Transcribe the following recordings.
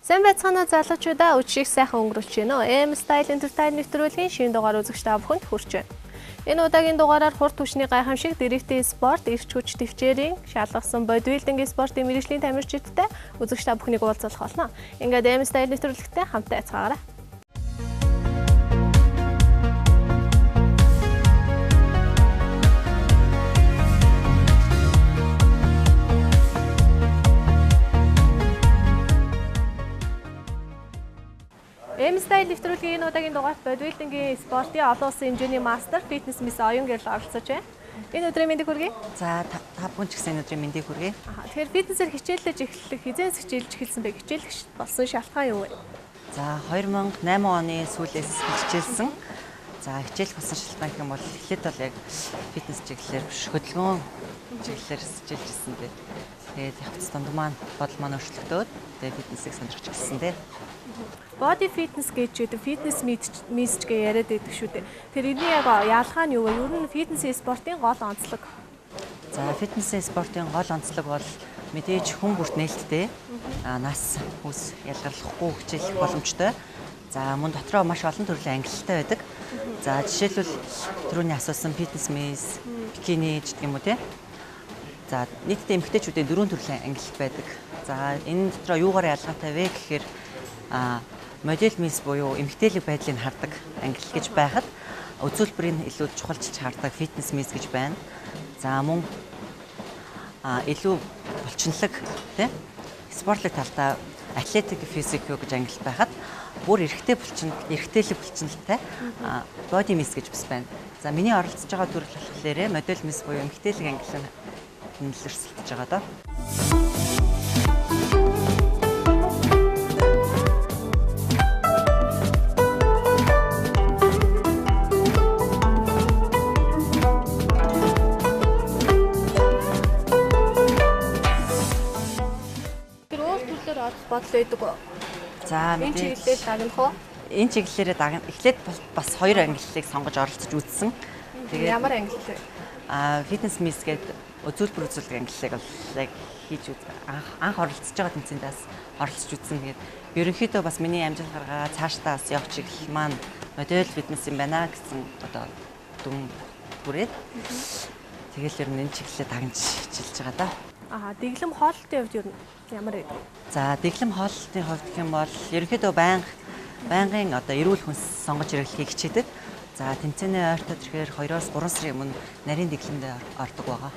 Сайн байцгаана уу залуучуудаа, өчиг сайхан өнгөрүүлж байна уу? M Style Entertainment нэвтрүүлгийн шинэ дугаар үзэгч та бүхэнд хүрч байна. Энэ удаагийн дугаараар хурд түвшний гайхамшиг дрифтийн спорт, эрч хүч тэвчээрийн шалгасан бодибилдинг спортын мэргэжлийн тамирчидтай үзэгч та бүхнийг уулзуулах болно. Ингээд M Style нэвтрүүлэгтэй хамтаа яцгаагаарай. M Style нэвтрүүлгийн энэ удаагийн дугаарт бодибилдингийн спортын олон улсын хэмжээний мастер, фитнес мисс Оюн Гэрэл оролцож байна. Энэ өдрийн мэндийг хүргэе. За, та бүхэн ч гэсэн энэ өдрийн мэндийг хүргэе. Тэгэхээр фитнесээр хичээллэж эхлэх хэзээс хичээлж эхэлсэн бэ? Хичээлэгч болсон шалтгаан юу вэ? За, 2008 оны сүүлээс хичээлсэн. За, хичээлэх болсон шалтгаан гэх юм бол эхлээд бол яг фитнес чиглэлээр биш, хөдөлгөөн чиглэлээр хичээлж ирсэн дээ. Тэгээд явц дунд маань бодол маань өөрчлөгдөөд тэгээд фитнесийг сонирхож эхэлсэн дээ. Body fitness гэж гэдэг фитнес мисч гэж яриад байдаг шүү дээ. Тэр энэний яг ялгаа нь юу вэ? Ер нь фитнес спортын гол онцлог. За, фитнес спортын гол онцлог бол мэдээж хүн бүрт нээлттэй. Нас хүс ялгарлахгүй хичээлэх боломжтой. За, мөн дотроо маш олон төрлийн ангилалтай байдаг. За, жишээлбэл түрүүний асуусан фитнес мисс, бикини гэдэг юм уу те. За, нийтдээ эмэгтэйчүүдийн 4 төрлийн ангилал байдаг. За, энэ дотроо юугаар ялгаатай вэ гэхээр модель мисс буюу эмэгтэйлэг байдлыг хардаг ангилал гэж байхад үзүүлбэрийг илүү чухалчилж хардаг фитнес мисс гэж байна. За, мөн илүү булчинлаг тий спортлог талдаа атлетик физик гэж ангилал байхад бүр эрэгтэй булчин, эрэгтэйлэг булчинлалтай body miss гэж бас байна. За, миний оролцож байгаа төрөл болохоор модель мисс буюу эмэгтэйлэг ангилал нь өрсөлдөж байгаа доо. Тэр өөр төрлөөр орох бодол байдаг уу? За, энэ чиглэлээр дагнах уу? Энэ чиглэлээрээ дагна. Эхлээд бас хоёр ангиллыг сонгож оролцож үзсэн. Тэгээд ямар ангилал вэ? Фитнес мисс гэдэг үзүүлбэр үзүүлдэг ангиллыг бол яг хийж анх оролцож байгаа тэмцээндээс оролцож үзсэн. Тэгээд ерөнхийдөө бас миний амжилт гаргаа цаашдаа бас явах чиглэл маань модель фитнес юм байна гэсэн одоо дүн бүрээд тэгэл ер нь энэ чиглэлээ дагнаж хичээлж байгаа да. Дэглэм хооллолтын хувьд ер нь ямар байдаг? За, дэглэм хооллолтын хувьд гэх юм бол ерөнхийдөө байнгын одоо эрүүл хүнс сонгож хэрэглэхийг хичээдэг. За, тэмцээний ойртоод ирэхээр 2-3 сарын өмнө нарийн дэглэмдээ ордог байгаа.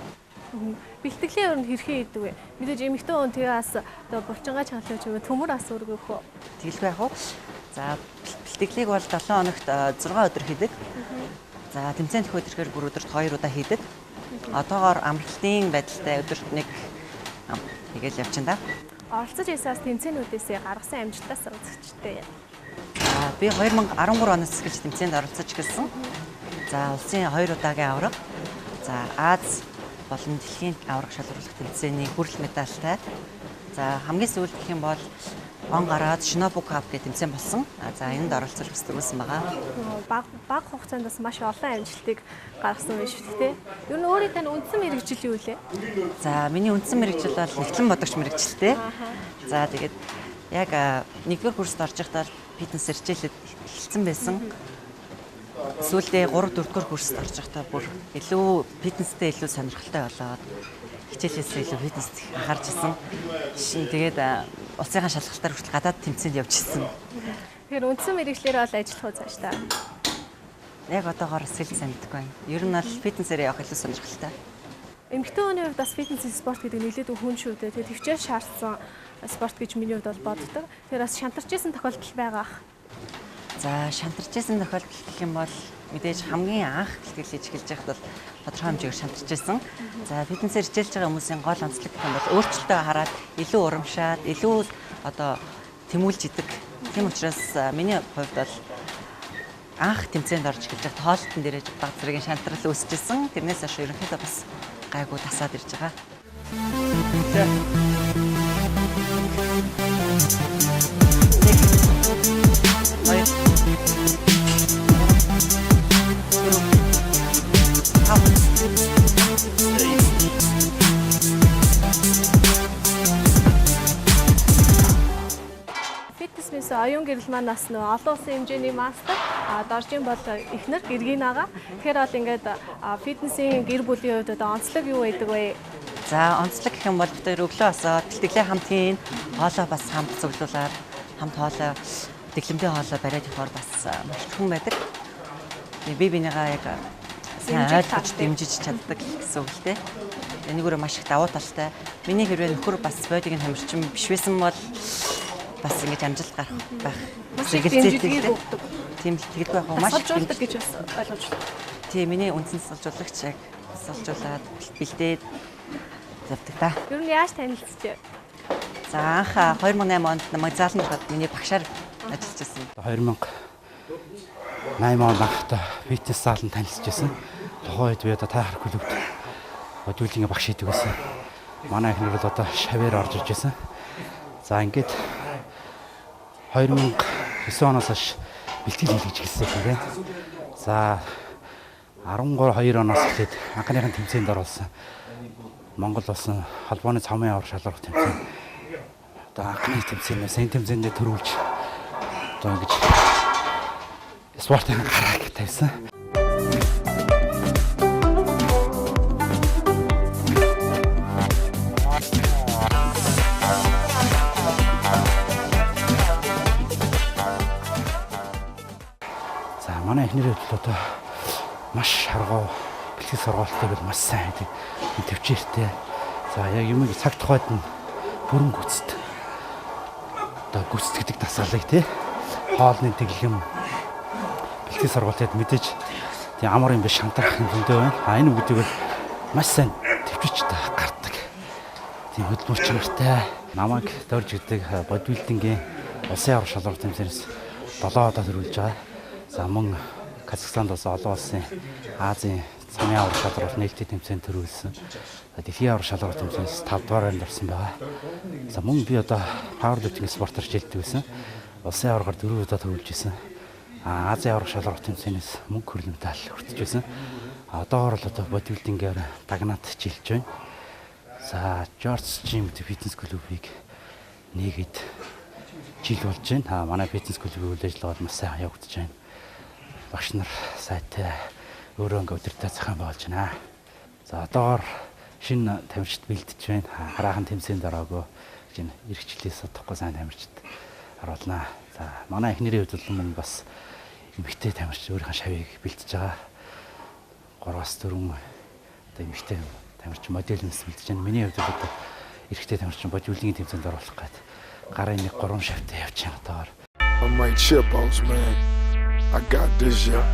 Бэлтгэлийн өрөнд хэрхэн хийдэг вэ? Мэдээж эмэгтэй хүн тэгээ бас одоо булчингаа чангалах юм төмөр ас өргөх үү? Тэгэлгүй яах вэ? За, бэлтгэлийг бол 7 хоногт 6 өдөр хийдэг. За, тэмцээн төхөөд ирэхээр бүр өдөрт 2 удаа хийдэг. Одоогоор амралтын байдалтай өдөрт нэг хийгээл явчихна да. Оролцож ирсээс тэмцээнүүдээсээ гаргасан амжилтаас үзэгчтэй. За, би 2013 оноос эхэлж тэмцээнд оролцож эхэлсэн. За, улсын 2 удаагийн аварга. За, Аз болон дэлхийн аварга шалгаруулах тэмцээний хүрэл медальтай. За, хамгийн сүүлд гэх юм бол он гараад Shinobu Cup гэх тэмцээн болсон. За, энд оролцож бас дөрүүлсэн байгаа. Баг хугацаанд бас маш олон амжилтыг гаргасан байх шүү дээ. Ер нь өөрийн тань үндсэн мэргэжил юу вэ? За, миний үндсэн мэргэжил бол нэгтлэн бодогч мэргэжилтэй. За, тэгээд яг нэгдүгээр курст орж байхдаа фитнесээр хичээлээд эхэлсэн байсан. Сүүлдээ 3 4-р курст орж байхдаа бүр илүү фитнестэй илүү сонирхолтой болоод хичээлээсээ илүү фитнест анхаарч исэн. Тэгээд улсынхаа шалгалтаар хүртэл гадаад тэмцээнд явж исэн. Тэгэхээр үндсэн мэргэжлээрээ бол ажиллах уу цаашдаа? Яг одоогоор сэлж сайн мэдэхгүй байна. Ер нь бол фитнесээрээ явах илүү сонирхолтой. Эмэгтэй хүний хувьд бас фитнес спорт гэдэг нэлээд хүн шүү дээ. Тэгээд төвчээр шаардсан спорт гэж миний хувьд бол боддог. Тэгэхээр бас шантарч исэн тохиолдол байгаа ах. За, шантарч исэн тохиолдол гэх юм бол мэдээж хамгийн анх бэлтгэл хийж эхэлж байхад бол тодорхой хэмжээгээр шантарч исэн. За, фитнесээр хичээлж байгаа хүмүүсийн гол онцлог гэх юм бол өөрчлөлтөө хараад илүү урамшаад, илүү одоо тэмүүлж идэг. Тийм учраас миний хувьд бол анх тэмцээнд орж эхэлж байхад хоолтон дээрээ баг зэргийн шантрал үүсэж исэн. Тэрнээс хойш ерөнхийдөө бас гайгүй тасаад ирж байгаа. Фитнес мэс оюун гэрэл маань бас нөө олон улсын хэмжээний мастер Доржин бол эхнэр Гэргийн ага. Тэгэхээр бол ингээд фитнесийн гэр бүлийн хувьд одоо онцлог юу байдаг вэ? За онцлог гэх юм бол бид хоёр өглөө босоод бэлтгэлээ хамт хийн, хоолоо бас хамт цуглуулад хамт хоолоо дэглэмдээ хоолоо бариад явахаар бас маш хүн байдаг. Би бинийгаа яг сайн ойлгож дэмжиж чаддаг гэсэн үг л дээ. Энэгүүрээ маш их давуу талтай. Миний хэрвээ нөхөр бас бодиг нь хамарчин биш байсан бол бас ингэж амжилт гарах байх. Маш их дэмжлэгийг өгдөг. Тийм л тэгдэг байх уу? Маш их гэж бас ойлгож байна. Тийм, миний үндсэн засалжуулагч яг засалжуулаад бэлдээд явдаг та. Ер нь яаж танилцжээ? За анх 2008 онд намайг зааланд ороход миний багшаар ажиллаж байсан. 2008 онд анх одоо фитнес зааланд танилцж байсан. Тухайн үед би одоо Тайхар клубт бодибилдинг багш хийдэг байсан. Манай эхнэр бол одоо шавээр орж иж байсан. За ингээд 2009 оноос хойш бэлтгэл хийлгэж эхэлсэн юм байна. За 13 2 оноос эхлээд анхныхын тэмцээнд оруулсан. Монгол улсын холбооны цомын авар шалрах тэмцээн. Одоо анхны тэмцээнээс энэ тэмцээндээ төрүүлж одоо ингэж спортын гарааг тавьсан. За манай эхнэрийн хувьд одоо маш шаргуу бэлтгэл сургалтыг бол маш сайн хийдэг. Төвчээртэй. За яг юм цаг тухайд нь бүрэн гүйцэд. Одоо гүйцэтгэдэг дасгалыг тий хоолны тэглэм бэлтгэл сургалтад мэдээж тийм амар юм биш шантрах юм зөндөө байна. А энэ бүгдийг бол маш сайн төвчж гардаг. Тийм хөдөлмөр чанартай. Намайг дөрж гэдэг бодибилдингийн улсын авар шалралт тэмцээнээс 7 удаа төрүүлж байгаа. За мөн Казахстанд болсон олон улсын Азийн цамын авар шалралт нээлттэй тэмцээнд төрүүлсэн. Дэлхийн авар шалралт тэмцээнээс 5 дугаар байранд орсон байгаа. За мөн би одоо пауэрлифтинг спортоор хичээлдэг байсан. Улсын аваргаар 4 удаа төрүүлж исэн. Азийн авар шалралт тэмцээнээс мөнгө хөрөл медаль хүртэж байсан. Одоогор л одоо бодибилдингээр дагнаад хичээлж байна. За George Gym фитнес клубыг нэгэд жил болж байна. Манай фитнес клубын үйл ажиллагаа бол маш сайн явагдаж байна. Багш нар сайтай өөрөө ингээ өдөртөө зохион байгуулж байна. За одоогор шинэ тамирчид бэлдэж байна. Хараахан тэмцээнд ороогүй гэж энэ эрхчлээс удахгүй сайн тамирчид оруулнаа. За манай эхнэрийн хувьд бол мөн бас эмэгтэй тамирч өөрийнхөө шавийг бэлдэж байгаа. 3-4 одоо эмэгтэй тамирч модель мэс бэлдэж байна. Миний хувьд бол одоо эрэгтэй тамирчин бодибилдингийн тэмцээнд оруулах гээд гарын 1 3 шавтай явж байгаа одоогор. I might chip off, man. I got this, yeah.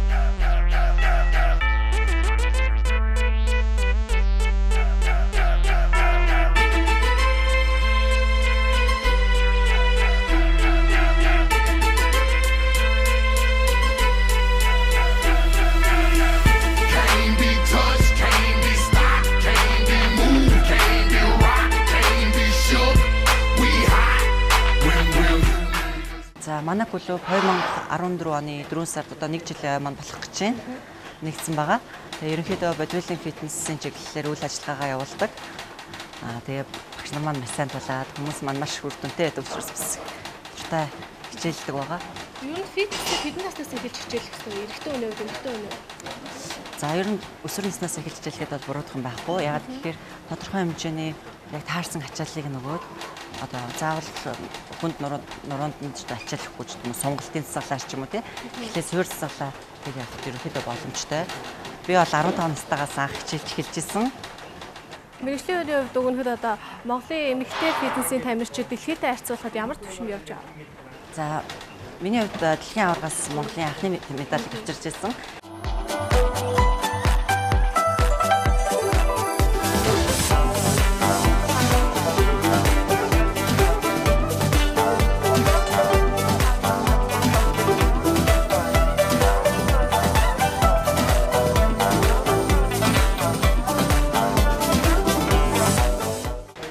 Can't be touched, can't be stopped, can't be moved, can't be rocked, can't be shook. We hot when will you? За манай клуб 2014 оны 4 сард одоо 1 жилийн маань болох гэж байна. Нэгдсэн байгаа. Тэгээ ерөнхийдөө бодибилдинг фитнесийн чиглэлээр үйл ажиллагаагаа явуулдаг. Тэгээ багш нар маань маш сайн тулаад хүмүүс маань маш үр дүнтэй байдаг учраас бас дуртай хичээлдэг байгаа. Ер нь фитнесийг хэдэн наснаас эхэлж хичээлэх ёстой вэ? Эрэгтэй хүний хувьд, эмэгтэй хүний хувьд? За ер нь өсвөр наснаас эхэлж хичээлэхэд бол буруудах юм байхгүй. Яагаад гэхээр тодорхой хэмжээний яг таарсан ачааллыг нөгөөд одоо заавал хүнд нуруунд нь ч ачааллахгүй ч юм уу сонголтын засаглаар ч юм уу тий. Тэгэхээр суурь засаглаа тэг явах ерөнхийдөө боломжтой. Би бол 15 настайгаас анх хичээлж эхэлж исэн. Мэргэжлийн хүний хувьд өгнөхөд одоо Монголын эмэгтэй фитнесийн тамирчид дэлхийдээ харьцуулахад ямар түвшинд явж байгаа вэ? За миний хувьд дэлхийн аваргаас Монголын анхны медалийг авчирч ирсэн.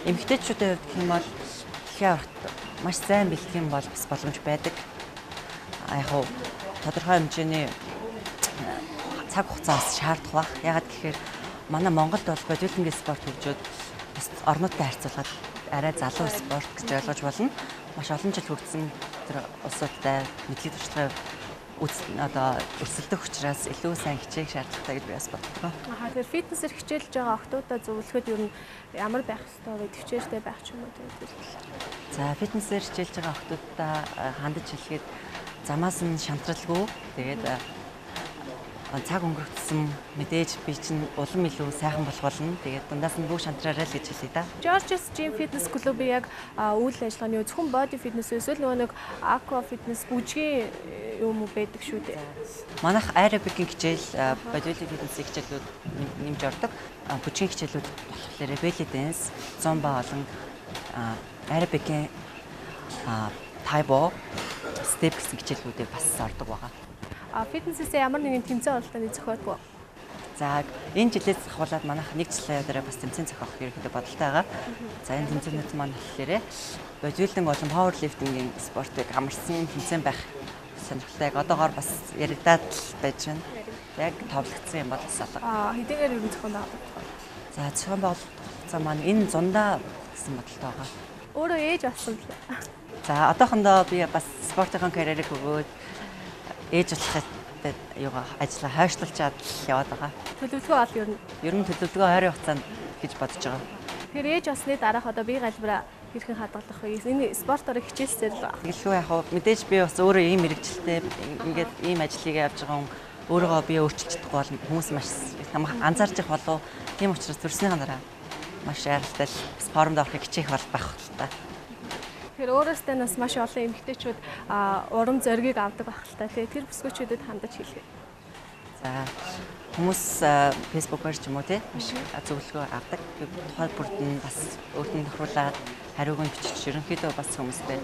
Эмэгтэйчүүдийн хувьд гэх юм бол дэлхийн аваргт маш сайн бэлтгэх юм бол бас боломж байдаг. Яг хуу тодорхой хэмжээний цаг хугацаас шаардах байх. Яагаад гэхээр манай Монголд бол бодибилдинг спорт хөгжөөд бас орнуудтай харьцуулахад арай залуу спорт гэж ойлгож болно. Маш олон жил хөгжсөн тэр улсуудтай мэдлэг туршлагын одоо өрсөлдөх учраас илүү сайн хичээх шаардлагатай гэж би бас боддог. Аа, тэгэхээр фитнесээр хичээлж байгаа охтуудаа зөвлөхөд ер нь ямар байх ёстой вэ? Төвчээртэй байх ч юм уу тэр талаар. За, фитнесээр хичээлж байгаа охтуудаа хандаж хэлэхэд замаас нь шантралгүй, тэгээд цаг өнгөрөх тусам мэдээж би чинь улам илүү сайхан болох болно. Тэгээд дундаас нь бүх шантраарай л гэж хэлье да. George's Gym Fitness Club-ийн яг үйл ажиллагааны зөвхөн body fitness эсвэл нөгөө нэг aqua fitness бүжгийн юм уу байдаг шүү дээ. Манайх аэробикийн хичээл, bodybuilding fitness-ийн хичээлүүд нэмж ордог. Бүжгийн хичээлүүд болохоор belly dance, zumba болон аэробикийн Tae Bo, step гэсэн хичээлүүдийг бас ордог байгаа. Фитнесээс ямар нэгэн тэмцээн оролтооны зохиодгүй. За, энэ жилээс ахуулаад манайх нэг жилийн дараа бас тэмцээн зохиох ерөнхийдөө бодолтой байгаа. За, энэ тэмцээнүүд маань болохоор бодибилдинг болон пауэрлифтингийн спортыг хамарсан тэмцээн байх сонирхолтой. Яг одоогоор бас яригадаад л байж байна. Яг товлогдсон юм бол бас алга. Хэдийгээр ер нь зохион байгуулалт. За, зохион байгуулалт маань энэ зундаа гэсэн бодолтой байгаа. Өөрөө ээж болсон лээ. За, одоохондоо би бас спортын карьерийг өгөөд ээж болоход юугаа ажлаа хойшлуулчаад яваад байгаа. Төлөвлөгөө ол ер нь. Ер нь төлөвлөгөө ойрын хугацаанд гэж бодож байгаа. Тэгэхээр ээж болсны дараах одоо бие галбираа хэрхэн хадгалах вэ? Энэ спортоор хичээлсээр л байна. Тэгэлгүй яг хөө мэдээж би бас өөрөө ийм мэрэгчлээ ингээд ийм ажлыг явж байгаа хүн өөрийгөө би өөрчилж чадахгүй бол хүмүүс маш анзаарч явах болов. Тийм учраас төрснийхаа дараа маш айралтай л бас формд орохыг хичээх бол байх л та. Тэгэхээр өөрөөсөө нас маш олон эмэгтэйчүүд урам зоригийг авдаг байх л та. Тэгээ тэр бүсгүүчүүдэд хандаж хэлье. За, хүмүүс Facebook-оор ч юм уу тий маш зөвлөгөө авдаг. Тухай бүрд нь бас өөрт нь тохируулаад хариуг нь бичиж ерөнхийдөө бас хүмүүстэй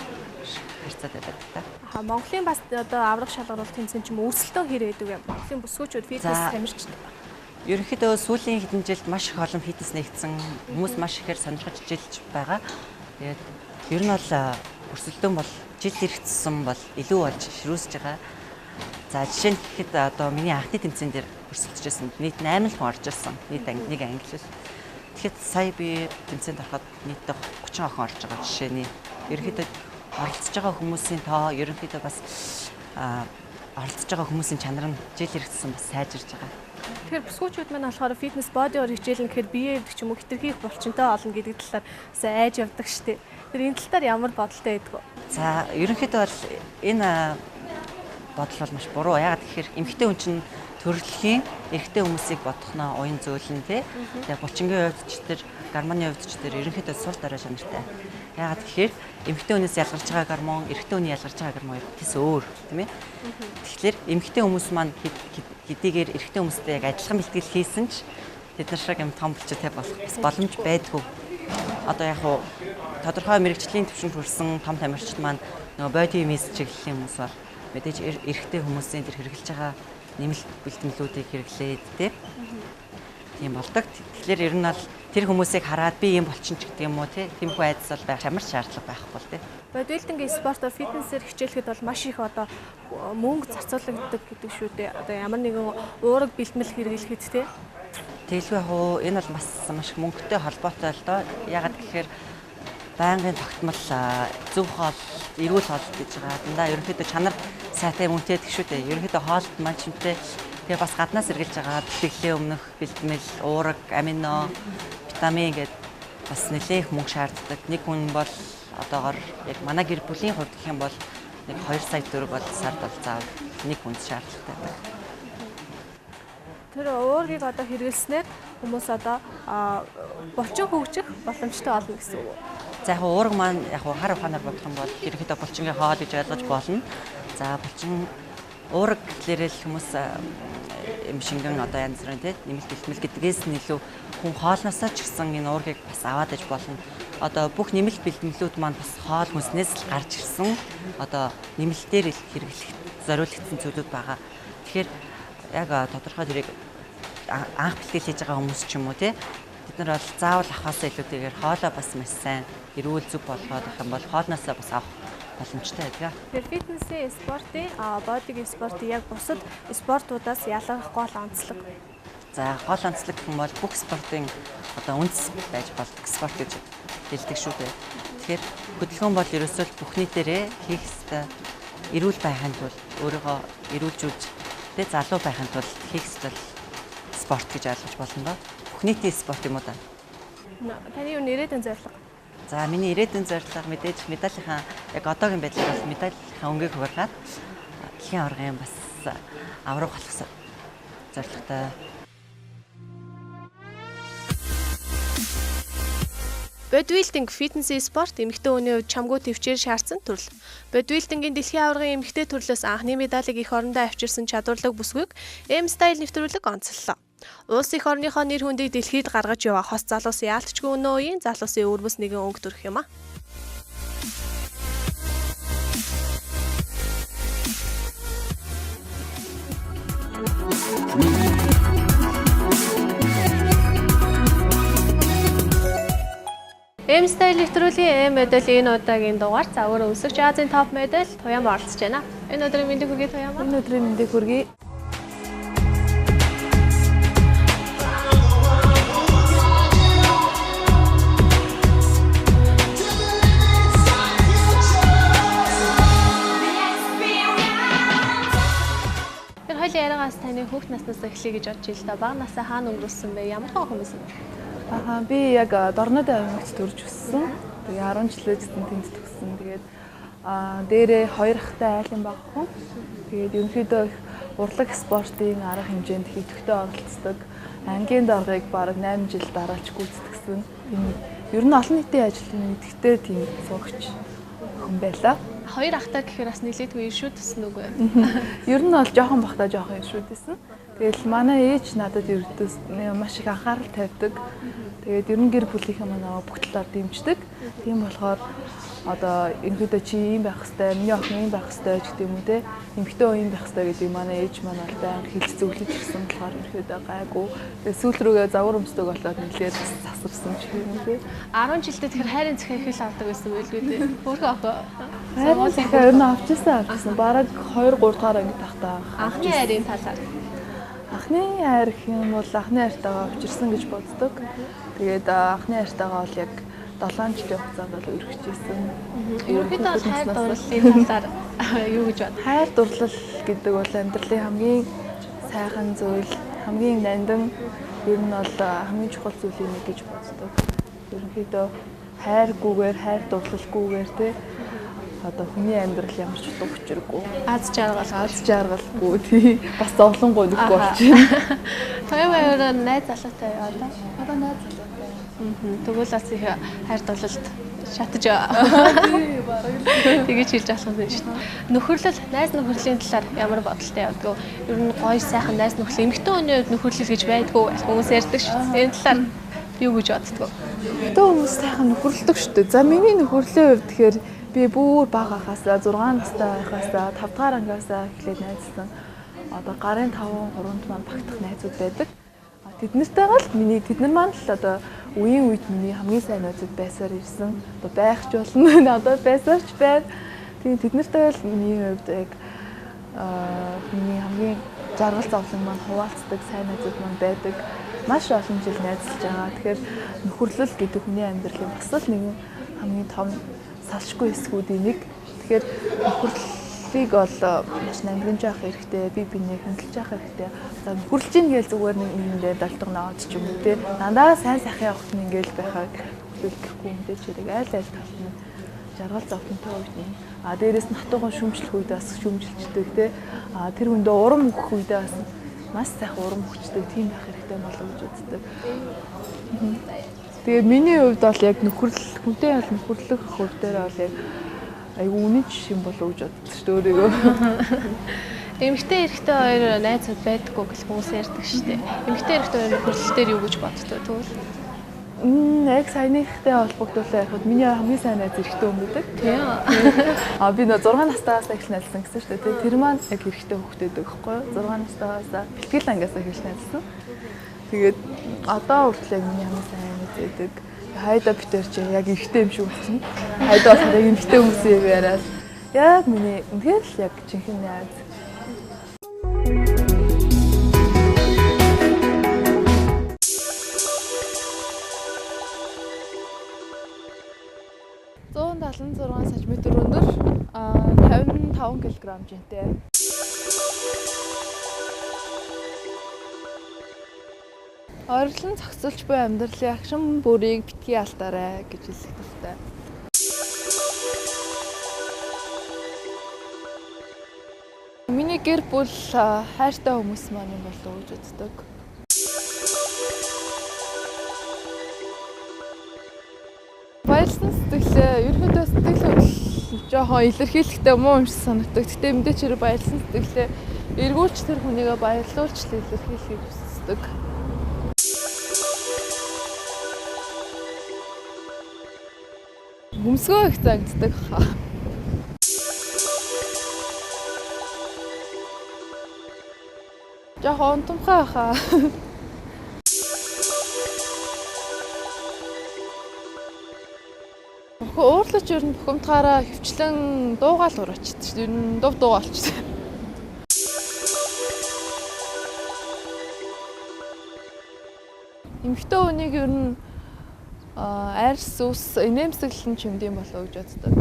харьцаад байдаг та. Аа, Монголын бас одоо аврах шалгаруулалт тэмцээн ч юм уу өрсөлдөөн хэр байдаг вэ? Монголын бүсгүүчүүд фитнес тамирчтай. Ерөнхийдөө сүүлийн хэдэн жилд маш их олон фитнес нэгдсэн. Хүмүүс маш ихээр сонирхож жилж байгаа. Тэгээд ер нь бол өрсөлдөөн бол жил ирэх тусам бол илүү болж ширүүсэж байгаа. За, жишээ нь гэхэд одоо миний анхны тэмцээн дээр өрсөлдөж байсан. Нийт 8 л хүн орж ирсэн. Нийт анги нэг англи л. Тэгэхэд сая би тэмцээнд ороход нийтдээ 30 охин орж байгаа жишээний. Ерөнхийдөө оролцож байгаа хүмүүсийн тоо ерөнхийдөө бас оролцож байгаа хүмүүсийн чанар нь жил ирэх тусам бас сайжирж байгаа. Тэгэхээр бүсгүүчүүд маань болохоор фитнес бодиор хичээлнэ гэхээр бие эвдэх ч юм уу хэтэрхий их булчинтай олно гэдэг талаар бас айж явдаг штеп. Тэр энэ тал дээр ямар бодолтой байдаг вэ? За, ерөнхийдөө бол энэ бодол бол маш буруу. Яагаад гэхээр эмэгтэй хүн чинь төрөлхийн эрэгтэй хүмүүсийг бодохноо уян зөөлөн тий. Тэгээ булчингийн хувьд ч тэр гормоны хувьд ч тэр ерөнхийдөө сул дорой чанартай. Яагаад гэхээр эмэгтэй хүнээс ялгарч байгаа гормон, эрэгтэй хүний ялгарч байгаа гормон хоёр тэс өөр тийм ээ. Тэгэхээр эмэгтэй хүмүүс маань хэдийгээр эрэгтэй хүмүүстэй яг адилхан бэлтгэл хийсэн ч тэд нар шиг юм том булчинтай болох бас боломж байдгүй. Одоо яг хуу тодорхой мэрэгжлийн түвшинд хүрсэн том тамирчид маань нөгөө body image чиглэлийн хүмүүс бол мэдээж эрэгтэй хүмүүсийн тэр хэрэглэж байгаа нэмэлт бэлтгэлүүдийг хэрэглээд тийм болдог. Тэгэхээр ер нь бол тэр хүмүүсийг хараад би юм болчин ч гэдэг юм уу тий тиймэрхүү айдас бол байх ямар ч шаардлага байхгүй л тий. Бодибилдингийн спортоор фитнесээр хичээлэхэд бол маш их одоо мөнгө зарцуулагддаг гэдэг шүү дээ. Одоо ямар нэгэн уураг бэлтгэл хэрэглэхэд тий. Тэгэлгүй яг уу энэ бол бас маш их мөнгөтэй холбоотой л доо. Яагаад гэхээр байнгын тогтмол зөв хоол, эрүүл хоол гэж байгаа. Дандаа ерөнхийдөө чанар сайтай мөнтэй гэдэг шүү дээ. Ерөнхийдөө хоолт маань чимтэй. Тэгээ бас гаднаас эргэлж байгаа бэлтгэлийн өмнөх бэлтгэл, уураг, амино, витамин гэдэг бас нэлээх мөнгө шаарддаг. Нэг хүн бол одоогор яг манай гэр бүлийн хувьд гэх юм бол нэг 2 сая төгрөг бол сард бол заавал нэг хүнд шаардлагатай байдаг. Тэр уургийг одоо хэрэглэснээр хүмүүс одоо булчин хөгжих боломжтой болно гэсэн үг. За, яг уураг маань яг хар ухаанаар бодох юм бол ерөнхийдөө булчингийн хоол гэж ойлгож болно. За, булчин уураг гэхлээрээ л хүмүүс юм шингэн одоо янз бүрийн тий нэмэлт бэлтгэл гэдгээс нь илүү хүн хоолноосоо ч гэсэн энэ уургийг бас аваад иж болно. Одоо бүх нэмэлт бэлтгэлүүд маань бас хоол хүнснээс л гарч ирсэн одоо нэмэлтээр хэрэглэх зориулагдсан зүйлүүд байгаа. Тэгэхээр яг тодорхой тэрийг анх бэлтгэл хийж байгаа хүмүүс ч юм уу тий тэд нар бол заавал авахаасаа илүүтэйгээр хоолоо бас маш сайн эрүүл зөв болгоод авах юм бол хоолноосоо бас авах боломжтой байдаг. Тэгэхээр фитнесийн спортын, бодигийн спортын яг бусад спортуудаас ялгарх гол онцлог. За, гол онцлог гэх юм бол бүх спортын одоо үндэс байж болдог спорт гэж хэлдэг шүү дээ. Тэгэхээр хөдөлгөөн бол ерөөсөө л бүх нийтээрээ хийх ёстой эрүүл байхын тулд өөрийгөө эрүүлжүүлж тэ залуу байхын тулд хийх ёстой спорт гэж ойлгож болно доо. Бүх нийтийн спорт юм уу да. Таны юу ирээдүйн зорилго? За миний ирээдүйн зорилго мэдээж медалийнхаа яг одоогийн байдлаар бол медалийнхаа өнгийг хувиргаад дэлхийн аваргын бас авраг болох зорилготой. Бодибилдинг фитнес спорт эмэгтэй хүний хувьд чамгүй төвчээр шаардсан төрөл. Бодибилдингийн дэлхийн аваргын эмэгтэй төрлөөс анхны медалийг эх орондоо авчирсан чадварлаг бүсгүйг M Style нэвтрүүлэг онцоллоо. Улс эх орныхоо нэр хүндийг дэлхийд гаргаж яваа хос залуус яалтчгүй өнөө үеийн залуусын өвөрмөс нэгэн өнгө төрөх юм а. M Style нэвтрүүлгийн M модель энэ удаагийн дугаар за өөрөө өсөгч Азийн топ модель Туяам оролцож байна. Энэ өдрийн мэндийг хүргэе Туяам. Энэ өдрийн мэндийг хүргэе. Тэр хоёлын яриагаас таны хүүхд наснаас эхлэе гэж бодож ил та. Бага насаа хаана өнгөрүүлсэн бэ? Ямар хон хүмүүс вэ? Аа би яг Дорнод аймагт төрж өссөн. Тэгээ 10 жилээ гэсэн тэнд төгссөн. Тэгээд дээрээ хоёр ахтай айлын баг хүн. Тэгээд ерөнхийдөө их урлаг спортын арга хэмжээнд их идэвхтэй оролцдог. Ангийн даргаыг бараг 8 жил дараалж гүйцэтгэсэн. Тийм ер нь олон нийтийн ажлын идэвхтэй тийм сурагч хүн байлаа. Хоёр ахтай гэхээр бас нэлээдгүй иршүүд төсөн үгүй. Ер нь бол жоохон бахтаа жоохон иршүүд байсан. Тэгэл манай ээж надад ердөөс маш их анхаарал тавьдаг. Тэгээд ер нь гэр бүлийнхээ манай бүх талаар дэмждэг. Тийм болохоор одоо ерөнхийдөө чи ийм байх хэвээр, миний охин ийм байх хэвээр ч гэдэг юм уу те. Эмэгтэй хүн ийм байх хэвээр гэдэг манай ээж маань бол байнга хэлж зөвлөж ирсэн болохоор ерөнхийдөө гайгүй. Тэгээд сүүл рүүгээ загвар өмсдөг болоод нэлээд засварсан ч юм уу те. 10 жилдээ тэгэхээр хайрын захиа их л авдаг байсан байлгүй те. Хөөрхөн охин. Хайрын захиа ер нь авчихсан. Бараг 2 3 дугаар ангид байхдаа. Анхны хайрын талаар. Анхны хайр гэх юм бол анхны хайртайгаа учирсан гэж боддог. Тэгээд анхны хайртайгаа бол яг 7 жилийн хугацаанд бол өргөжсэн. Ерөнхийдөө бол хайр дурлалын талаар юу гэж бод? Хайр дурлал гэдэг бол амьдралын хамгийн сайхан зүйл, хамгийн нандин, ер нь бол хамгийн чухал зүйлийн нэг гэж боддог. Ерөнхийдөө хайргүйгээр, хайр дурлалгүйгээр те одоо хүний амьдрал ямар ч утга учиргүй. Аз жаргал, аз жаргалгүй тий. Бас зовлонгой нөхгүй болчихно. Туяа өөрөө найз залуутай юу одоо? Одоо найз залуутай. Тэгвэл бас их хайр дурлалд шатаж тий, бараг л тэгэж хэлж болох юм шүү дээ. Нөхөрлөл, найз нөхөрлийн талаар ямар бодолтой явдгүү? Ер нь гоё сайхан найз нөхөрлөл, эмэгтэй хүний хувьд нөхөрлөл гэж байдгүй хүмүүс ярьдаг шүү дээ. Энэ талаар юу гэж боддгоо? Эмэгтэй хүмүүс сайхан нөхөрлөдөг шүү дээ. За миний нөхөрлийн хувьд тэгэхээр би бүр бага ахаасаа 6 настай байхаасаа 5 дугаар ангиасаа эхлээд найзлсан. Одоо гарын 5 3-нд маань багтах найзууд байдаг. Тэд нартэйгээ л миний тэд нар маань л одоо үеийн үед миний хамгийн сайн найзууд байсаар ирсэн. Одоо байх ч болно. Одоо байсаар ч байна. Тийм тэд нартэйгээ л миний хувьд яг миний хамгийн жаргал зовлон маань хуваалцдаг сайн найзууд маань байдаг. Маш олон жил найзалж байгаа. Тэгэхээр нөхөрлөл гэдэг хүний амьдралын бас л нэгэн хамгийн том салшгүй хэсгүүдийн нэг. Тэгэхээр нөхөрлөлийг бол маш нандинж явах хэрэгтэй, бие биенээ хөндлөж явах хэрэгтэй. За нөхөрлөж ийн гээл зүгээр нэг нэгэндээ долтгоно ч юм уу те. Дандаа сайн сайхан явахт нь ингээл байхаг нөхөрлөхгүй мэдээж хэрэг айл айл талд нь жаргал зовлонтой үед нь. А дээрээс нь хатуухан шүмжлэх үед бас шүмжилчдэг те. А тэр хүндээ урам өгөх үедээ бас маш сайхан урам өгчдөг тийм байх хэрэгтэй болов гэж үздэг. Тэгээ миний хувьд бол яг нөхөрлөл хүнтэй бол нөхөрлөх хувь дээр бол яг айгүй үнэн жишээ болов гэж боддог шүү дээ өөрийгөө. Эмэгтэй эрэгтэй хоёр найзууд байдаггүй гэж хүмүүс ярьдаг шүү дээ. Эмэгтэй эрэгтэй хоёр нөхөрлөл дээр юу гэж боддог тэгвэл? Яг саяныхтай холбогдуулаад ярихад миний хамгийн сайн найз эрэгтэй хүн байдаг. Тийм. А би нөө 6 настайгаас эхэлж найзлсан гэсэн шүү дээ. Тэр маань яг эрэгтэй хүүхдээ байдаг байхгүй юу? 6 настайгаас бэлтгэл ангиас эхэлж найзлсан. Тэгээд одоо хүртэл яг миний хамгийн сайн найз байдаг. Хайда битэр чи яг эрэгтэй юм шиг болчихно. Хайда болохоор яг эмэгтэй хүмүүс юм яриад. Яг миний үнэхээр л яг жинхэнэ найз. 75 кг жинтэй. Орилон зохицолж буй амьдралын агшин бүрийг битгий алдаарай гэж хэлэх дуртай. Миний гэр бүл хайртай хүмүүс маань юм болов уу гэж боддог. Баярлсан сэтгэлээ ерөнхийдөө сэтгэл хөдлөл жоохон илэрхийлэхтэй муу юм шиг санагддаг. Гэтэ мэдээч хэрэг баярлсан сэтгэлээ эргүүлж тэр хүнийгээ баярлуулж илэрхийлэхийг хүсдэг. Хөмсгөө их зангиддаг хаа. Жоохон унтамхай хаа. Уурлаж ер нь бухимдгаараа хөвчлэн дуугаал ураачдаг шүү дээ. Ер нь дув дуугаа болчихсон. Эмэгтэй хүнийг ер нь арьс ус инээмсэглэл нь чимдэм болов уу гэж боддог.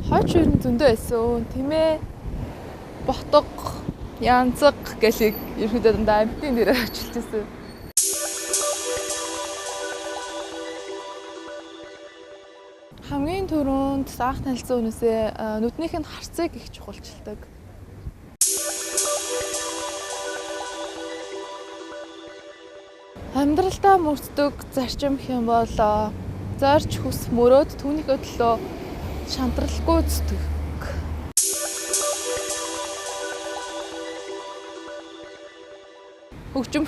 Хойч ер нь зөндөө байсан. Тэмээ, ботго, янзаг гэлийг ерөнхийдөө дандаа амьтны нэрээр очилж байсан. Хамгийн түрүүнд анх танилцсан хүнээсээ нүднийх нь харцыг их чухалчилдаг. Амьдралдаа мөрддөг зарчим гэх юм бол зорж хүс мөрөөд түүнийхээ төлөө шантралгүй зүтгэх. Хөгжим.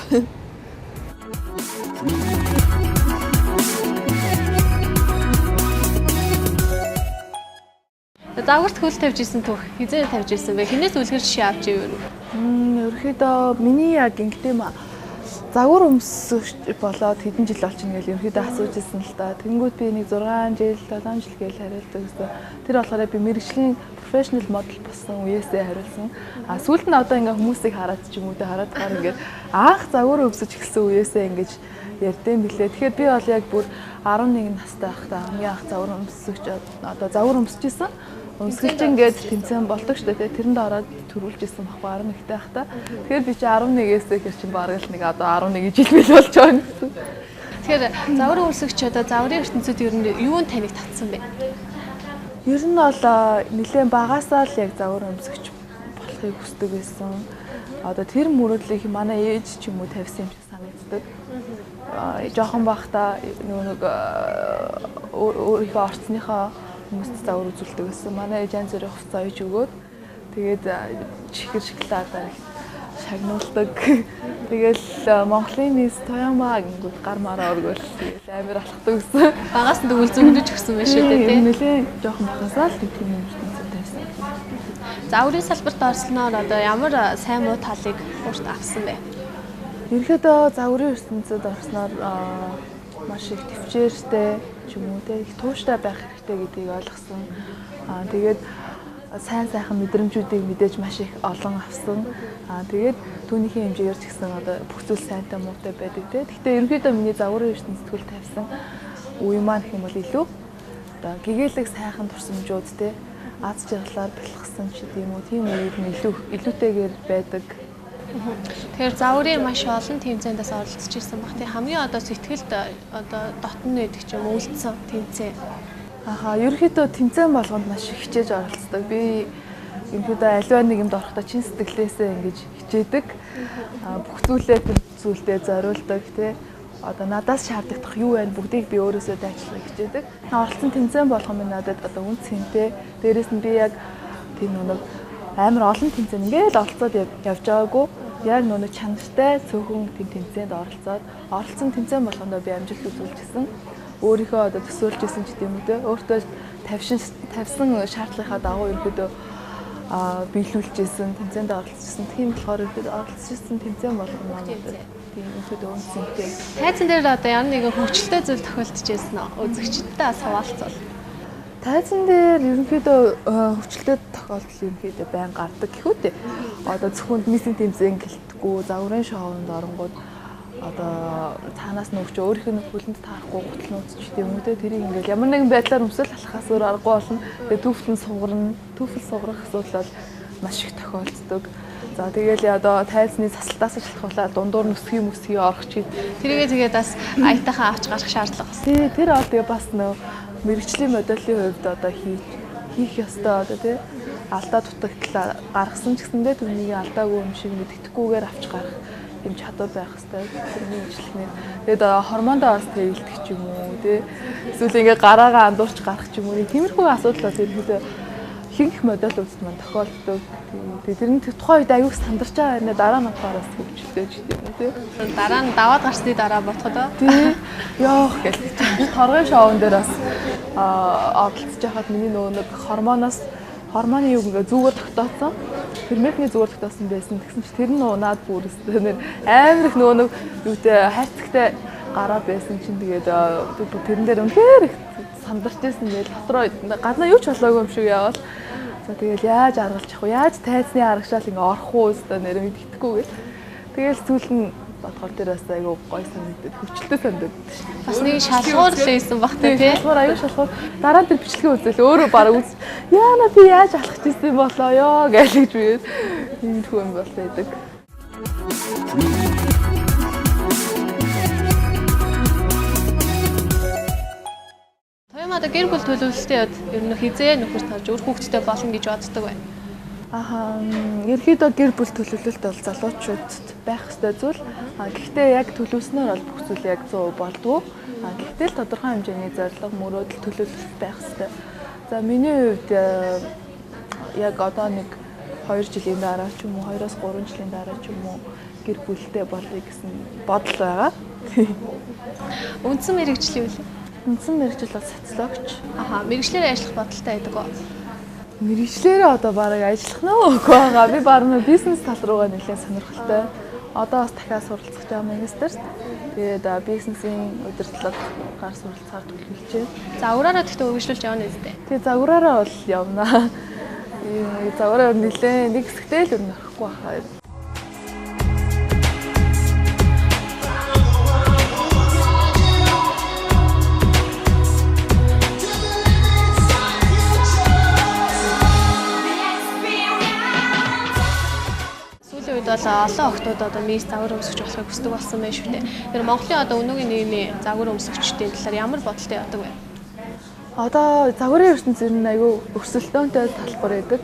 Загварт хөл тавьж исэн түүх хизээ тавьж исэн бэ? Хинээс үлгэр жишээ авч ивэл? Ерөнхийдөө миний яг ингэдэм юм аа. Загвар өмсөгч болоод хэдэн жил болчихно гэж ерөнхийдөө асууж ирсэн л та. Тэнгүүд би нэг 6 жил, 7 жил гэж хариулдаг гэсэн. Тэр болохоор би мэрэгжлийн professional model болсон үеэсээ хариулсан. А сүүлд нь одоо ингээ хүмүүсийг хараад ч юм уу тэ хараад тахаар ингээ анх загвар өмсөж эхэлсэн үеэсээ ингэж ярьдэн билээ. Тэгэхээр би бол яг бүр 11 настай байхдаа хамгийн анх загвар өмсөгч одоо загвар өмсөж исэн. Өмсгөлч ингээд тэмцээн болдог шүү дээ. Тэрэнд ороод төрүүлж исэн байхгүй 11-тэй байхдаа. Тэгэхээр би чи 11-ээс ихэр чинь бараг л нэг одоо 11 жил бил болж байгаа гэсэн. Тэгэхээр загвар өмсөгч одоо загварын ертөнцид ер нь юунд таныг татсан бэ? Ер нь бол нэлээд багасаа л яг загвар өмсөгч болохыг хүсдэг байсан. Одоо тэр мөрөөдлийг манай ээж ч юм уу тавьсан юм шиг санагддаг. Жохон байхдаа нөгөө нэг өөрийнхөө орцныхоо хүмүүст загвар үзүүлдэг гэсэн. Манай ээж янз бүрийн хувцас оёж өгөөд тэгээд чихэр шоколадаар шагнуулдаг. Тэгэл Монголын мисс Тоёма гингүүд гар мараа өргөөл тэгэл амар алхдаг гэсэн. Багаас нь тэгвэл зөнгөж өгсөн байх шүү дээ, тийм. Нэлээд жоохон багасаа л тийм юм ертөнцид тавьсан. Загварын салбарт орсноор одоо ямар сайн муу талыг урт авсан бэ? Ерөнхийдөө загварын ертөнцид орсноор маш их төвчээртэй ч юм уу те их тууштай байх хэрэгтэй гэдгийг ойлгосон. Аа тэгээд сайн сайхан мэдрэмжүүдийг мэдээж маш их олон авсан. Аа тэгээд түүнийхээ хэмжээгээр ч гэсэн одоо бүх зүйл сайнтай муутай байдаг те. Гэхдээ ерөнхийдөө миний загварын ертөнцид хөл тавьсан үе маань гэх юм бол илүү одоо гэгээлэг сайхан турсамжууд те аз жаргалаар бэлхсэн ч гэдэм үү тийм үед нь илүү илүүтэйгээр байдаг. Тэгэхээр загварын маш олон тэмцээнд бас оролцож ирсэн баг. Тэг хамгийн одоо сэтгэлд одоо дотно байдаг ч юм үлдсэн тэмцээн. Ахаа, ерөнхийдөө тэмцээн болгонд маш их хичээж оролцдог. Би ерөнхийдөө аливаа нэг юмд орохдоо чин сэтгэлээсээ ингэж хичээдэг. Бүх зүйлээ тэр зүйлдээ зориулдаг тий. Одоо надаас шаардлагадах юу вэ бүгдийг би өөрөөсөө дайчлахыг хичээдэг. Оролцсон тэмцээн болгон минь надад одоо үн цэнтэй. Дээрээс нь би яг тийм нэг амар олон тэмцээн ингээл оролцоод явж байгаагүй. Яг нүг чанартай цөөхөн тийм тэмцээнд оролцоод оролцсон тэмцээн болгондоо би амжилт үзүүлчихсэн. Өөрийнхөө одоо төсөөлж исэн ч гэдэм үү те өөртөө тавьсан шаардлагынхаа дагуу ерөнхийдөө биелүүлж исэн, тэмцээнд оролцсон. Тийм болохоор ерөнхийдөө оролцож исэн тэмцээн болгоно маань тийм ерөнхийдөө үнцэнтэй. Тайзан дээр одоо ямар нэгэн хөгжилтэй зүйл тохиолдож байсан уу? Үзэгчдэд бас хаваалцвал. Тайзан дээр ерөнхийдөө хөгжилтэй тохиолдол ерөнхийдөө байн гардаг гэхүү дээ. Одоо зөвхөн мисийн тэмцээн гэлтгүү, загварын шоунд оронгууд Одоо цаанаас нь өгч өөрийнх нь хөлөнд таарахгүй гутлнууд ч гэдэм үү те, тэрийг ингээл ямар нэгэн байдлаар өмсөл алхахаас өөр аргагүй болно. Тэгээ түүфэл нь сугарна. Түүфэл сугарах асуудал бол маш их тохиолддог. За тэгэл одоо тайзны сасалтаас шалтгаалаад дундуур нүсгий мүсгий орох ч гэд. Тэрийгээ тэгээд бас аятайхан авч гарах шаардлага бас. Тий, тэр бол тэгээ бас нөө мэрэгжлийн моделийн хувьд одоо хийх ёстой одоо тий алдаа дутагдлаа гаргасан ч гэсэндээ түүнийг алдаагүй юм шиг мэддэхгүйгээр авч гарах юм чадвар байх хэрэгтэй. Тэрний үйлчлэгнэр. Тэгээд хормондоо бас тэгэлдэх ч юм уу тий. Эсвэл ингээ гараагаа андуурч гарах ч юм уу. Тиймэрхүү асуудал бол ерөнхийдөө ихэнх модельүүдэд маань тохиолддог. Тэгээд тэр нь тухайн үед аюух сандарч байгаа юм, дараа нь болохоор бас хөвчлөлтэй ч гэдэг юм уу тий. Дараа нь даваад гарсны дараа бодоход тий. Йоох гэл. Би торгын шоун дээр бас оролцож байхад миний нөгөө нэг хормоноос хормоны юу ингээ зүгээр тогтооцсон. Ферментний зүгээр тогтоосон байсан. Тэгсэн чи тэр нь унаад бүр өстэй нэр амар их нөгөө нэг юутай хайрцагтай гараа байсан чинь тэгээд тэрэн дээр үнэхээр их сандарч байсан байл. Дотроо гаднаа юу ч болоогүй юм шиг яваал. За тэгэл яаж аргалж явах вэ? Яаж тайзны аргашаал ингээ орох уу өстой нэр мэддэхгүй гэл. Тэгэл сүүл нь бодохоор тэр бас айгүй гоё санагдаад хөвчлөлтэй санагдаад шүү дээ. Бас нэг шалгуур л байсан баг та тий. Шалгуур аюу шалгуур. Дараа нь тэр бичлэгээ үзэл өөрөө бараг үз. Яана би яаж алхаж ирсэн болоо ёо гэж гэж би иймэрхүү юм бол байдаг. Туяа одоо гэр бүл төлөвлөлтийн хувьд ер нь хизээ нөхөр тавьж үр хүүхэдтэй болно гэж боддог байна. Аха, ерөнхийдөө гэр бүл төлөвлөлт бол залуучуудад байх ёстой зүйл. Гэхдээ яг төлөвлөснөөр бол бүх зүйл яг 100% болдгоо. Гэхдээ л тодорхой хэмжээний зорилго, мөрөөдөл, төлөвлөлт байх ёстой. За миний хувьд яг одоо нэг 2 жилийн дараа ч юм уу, 2-3 жилийн дараа ч юм уу гэр бүлтэй болъё гэсэн бодол байгаа. Үндсэн мэрэгжил юу вэ? Үндсэн мэрэгжил бол социологч. Аха, мэрэгжлээрээ ажиллах бодолтой байдаг уу? Мэрэгжлээрээ одоо бараг ажиллах нь үгүй байгаа. Би бараг нөө бизнес тал руугаа нэлээд сонирхолтой. Одоо бас дахиад суралцах гэж байгаа магистерт. Тэгээд бизнесийн удирдлага гар суралцахаар төлөвлөж байна. Загвараараа тэгтээ үргэлжлүүлж явна үстэй. Тэгээ загвараараа бол явна. Загвараар нэлээд нэг хэсэгтэй л өрнө орохгүй байхаа. Сүүлийн үед бол олон охтууд одоо мис загвар өмсгч болохыг хүсдэг болсон байх шүү дээ. Тэр Монголын одоо өнөөгийн нийгмийн загвар өмсгчдийн талаар ямар бодолтой явдаг вэ? Одоо загварын ертөнц ер нь айгүй өрсөлдөөнтэй талбар байдаг.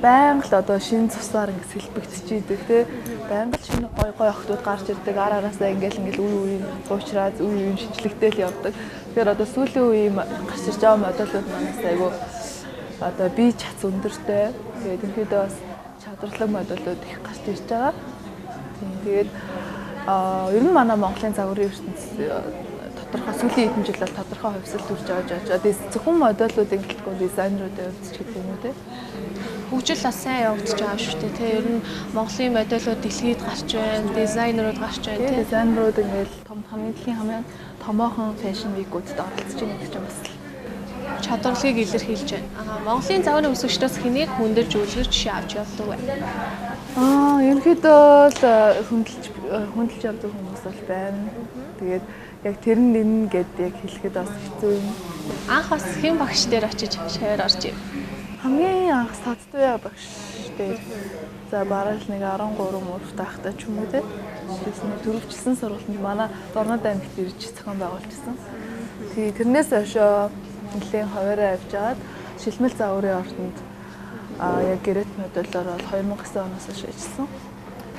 Байнга л одоо шин цусаар ингэ сэлбэгдчихийдэг тий. Байнга л шинэ гой гой охтууд гарч ирдэг. Ар араасаа ингээл ингээл үе үеийн хуучраад үе үеийн шинжлэхтэй л явдаг. Тэгэхээр одоо сүүлийн үеийн гарч ирж байгаа модельүүд манаас айгүй одоо бие чадс өндөртэй. Тэгээд ерөнхийдөө бас чадварлаг модельүүд их гарч ирж байгаа. Тийм, тэгээд ер нь манай Монголын загварын ертөнц тодорхой сүүлийн хэдэн жил бол тодорхой хувьсэл төрж байгаа жаа. Зөвхөн модельүүдийн гэлтгүй дизайнеруудын хувьд ч гэдэг юм уу те. Хөгжил бас сайн явагдаж байгаа шүү дээ те. Ер нь Монголын модельүүд дэлхийд гарч байна, дизайнерууд гарч байна те. Дизайнерууд ингээл том хамгийн дэлхийн хамгийн томоохон fashion week-үүдэд оролцож байгаа гэдэг чинь бас чадварлагыг илэрхийлж байна. Монголын загварын өмсгчдөөс хэнийг хүндэлж үлгэр жишээ авч явдаг вэ? Ерөнхийдөө л хүндэлж явдаг хүмүүс бол байна. Тэгээд яг тэр нь энэ гэд яг хэлэхэд бас хэцүү юм. Анх бас хэн багш дээр очиж шавар орж ив? Хамгийн анх Садтуя багш дээр. За бараг л нэг 13 мөрөх таахтай ч юм уу те. Тэгсэн төрөвчлсөн сургалтанд манай Дорнод аймагт ирж зохион байгуулчихсан. Тэгээ тэрнээс хойшоо нэлээд хуваараа авч агаад шилмэл загварын ордонд яг гэрэт модулоор бол 2009 оноос хойш ажилласан.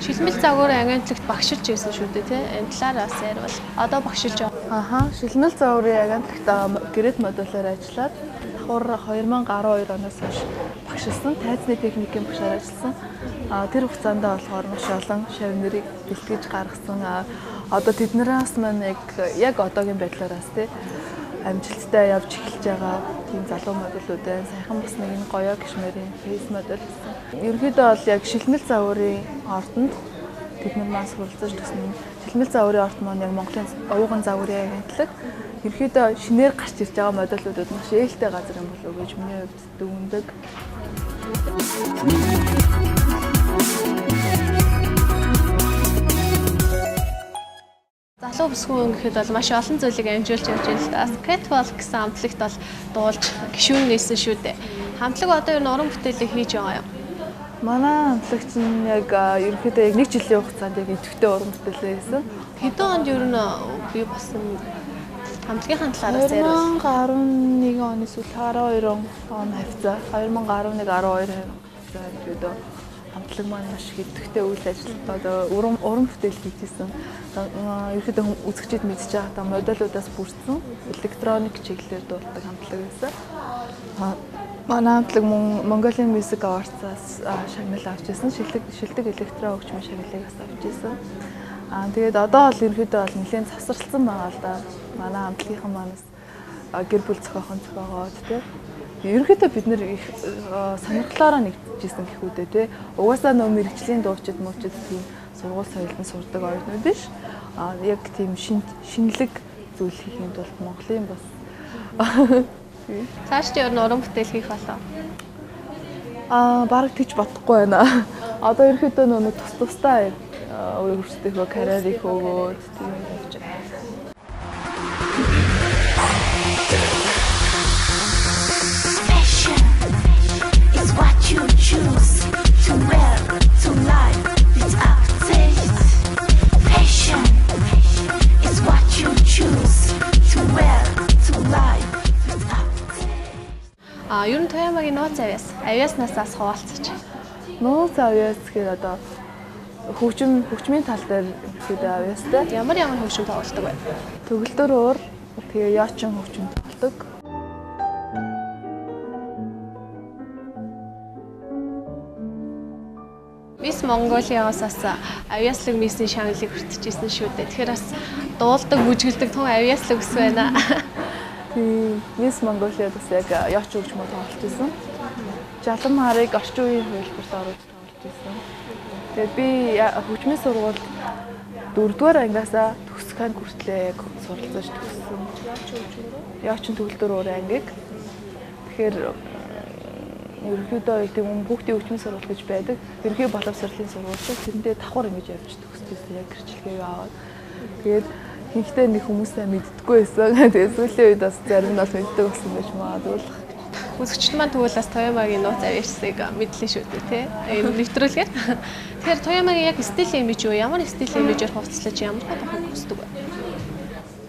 Шилмэл загварын агентлагт багшилж байсан шүү дээ тий. Энэ талаар бас яриул. Одоо багшилж байгаа. Аха, шилмэл загварын агентлагт гэрэт модулоор ажиллаад давхар 2012 оноос хойш багшилсан. Тайзны техникийн багшаар ажилласан. Тэр хугацаанд болохоор маш олон шавь нэрийг бэлтгэж гаргасан. Одоо тэднээс маань яг одоогийн байдлаараас тий амжилттай явж эхэлж байгаа тийм залуу модельүүд байна. Саяхан бас нэг энэ гоёо гişмэрийн фейс модель гэсэн. Ерөнхийдөө бол яг шилмэл загварын ордонд тэд нар маань суралцаж төснө. Шилмэл загварын орд маань яг Монголын оюуган загварын агентлаг. Ерөнхийдөө шинээр гарч ирж байгаа модельүүдэд маш ээлтэй газар юм болов уу гэж миний хувьд дүгнэдэг. Залуу бүсгүй гэхэд бол маш олон зүйлийг амжуулж явж байна л да. Catwalk гэсэн хамтлагт бол дуулж гишүүн нээсэн шүү дээ. Хамтлаг одоо ер нь уран бүтээлийг хийж байгаа юм. Манай хамтлагч нь яг ерөнхийдөө яг нэг жилийн хугацаанд яг идэвхтэй уран бүтээлээ хийсэн. Хэдэн онд ер нь бий болсон хамтлагийн талаараас яриул. 2011 оны сүүл 12 он хавцаа 2011 12 хавцаа гэдэг хамтлаг маань маш их идэвхтэй үйл ажиллагаа одоо уран бүтээл хийж исэн. Ерөнхийдөө үзэгчид мэдж байгаа модулуудаас бүрдсэн электроник чиглэлээр дуулдаг хамтлаг байсан. Манай хамтлаг мөн Mongolian Music Awards-аас шагнал авч ирсэн. Шилдэг электро хөгжмийн шагналыг бас авч ирсэн. Тэгээд одоо бол ерөнхийдөө бол нэлээд завсарласан байгаа л да. Манай хамтлагийнхан манаас гэр бүл зохиохон зохиогоод тий. Ерөнхийдөө бид нэр их сонирхлоороо нэгдэжсэн гэх үү дээ тий. Угаасаа нөө мэрэгжлийн дуучид муучид тийм сургууль соёлд нь сурдаг оюутнууд биш. Яг тийм шинэлэг зүйл хийхин тулд Монголын бас цааш ч ер нь уран бүтээл хийх болов. Бараг тэгж бодохгүй байна. Одоо ерөнхийдөө нөө тус тусдаа өөрсдийнхөө карьерийг хөөгөөд тийм явж байна. Fashion is what you choose to wear, to life, it's update. Fashion is what you choose to wear, to life, it's update. Ер нь Туямагийн нууц авьяас, авьяаснаас хуваалцаж. Нууц авьяас гэхээр одоо хөгжмийн тал дээр ерөнхийдөө авьяастай. Ямар хөгжим тоглодог вэ? Төгөлдөр уур, тэгээ яочин хөгжим тоглодог. Мисс Монголиагаас бас авьяаслаг миссийн шагналыг хүртэж ирсэн шүү дээ. Тэгэхээр бас дуулдаг, бүжгэлдэг тун авьяаслаг ус байна. Тийм, Мисс Монголиад бас яг яочин хөгжмөө тоглож исэн. Жалан харыг орчин үеийн хувилбарт оруулж тоглож исэн. Тэгээд би хөгжмийн сургуульд 4-р ангиасаа төгсөх анги хүртлээ яг суралцаж төгссөн. Яочин төгөлдөр уур ангийг. Тэгэхээр ерөнхийдөө яг тийм хүүхдийн хөгжмийн сургууль гэж байдаг. Ерөнхий боловсролын сургууль шиг тэрэндээ давхар ингэж явж төгссөн яг гэрчлэгээ аваад. Тэгээд ихэнхдээ нэг хүмүүсээ мэддэггүй байсан. Тэгээд сүүлийн үед бас зарим нь бол мэддэг болсон байж магадгүй л. Үзэгчд маань тэгвэл бас Туямагийн нууц авьяасыг мэдлээ шүү дээ, тий? Энэ нэвтрүүлгээр. Тэгэхээр Туямагийн яг стил имиж юу? Ямар стил имижээр хувцаслаж ямар хавхыг хүсдэг вэ?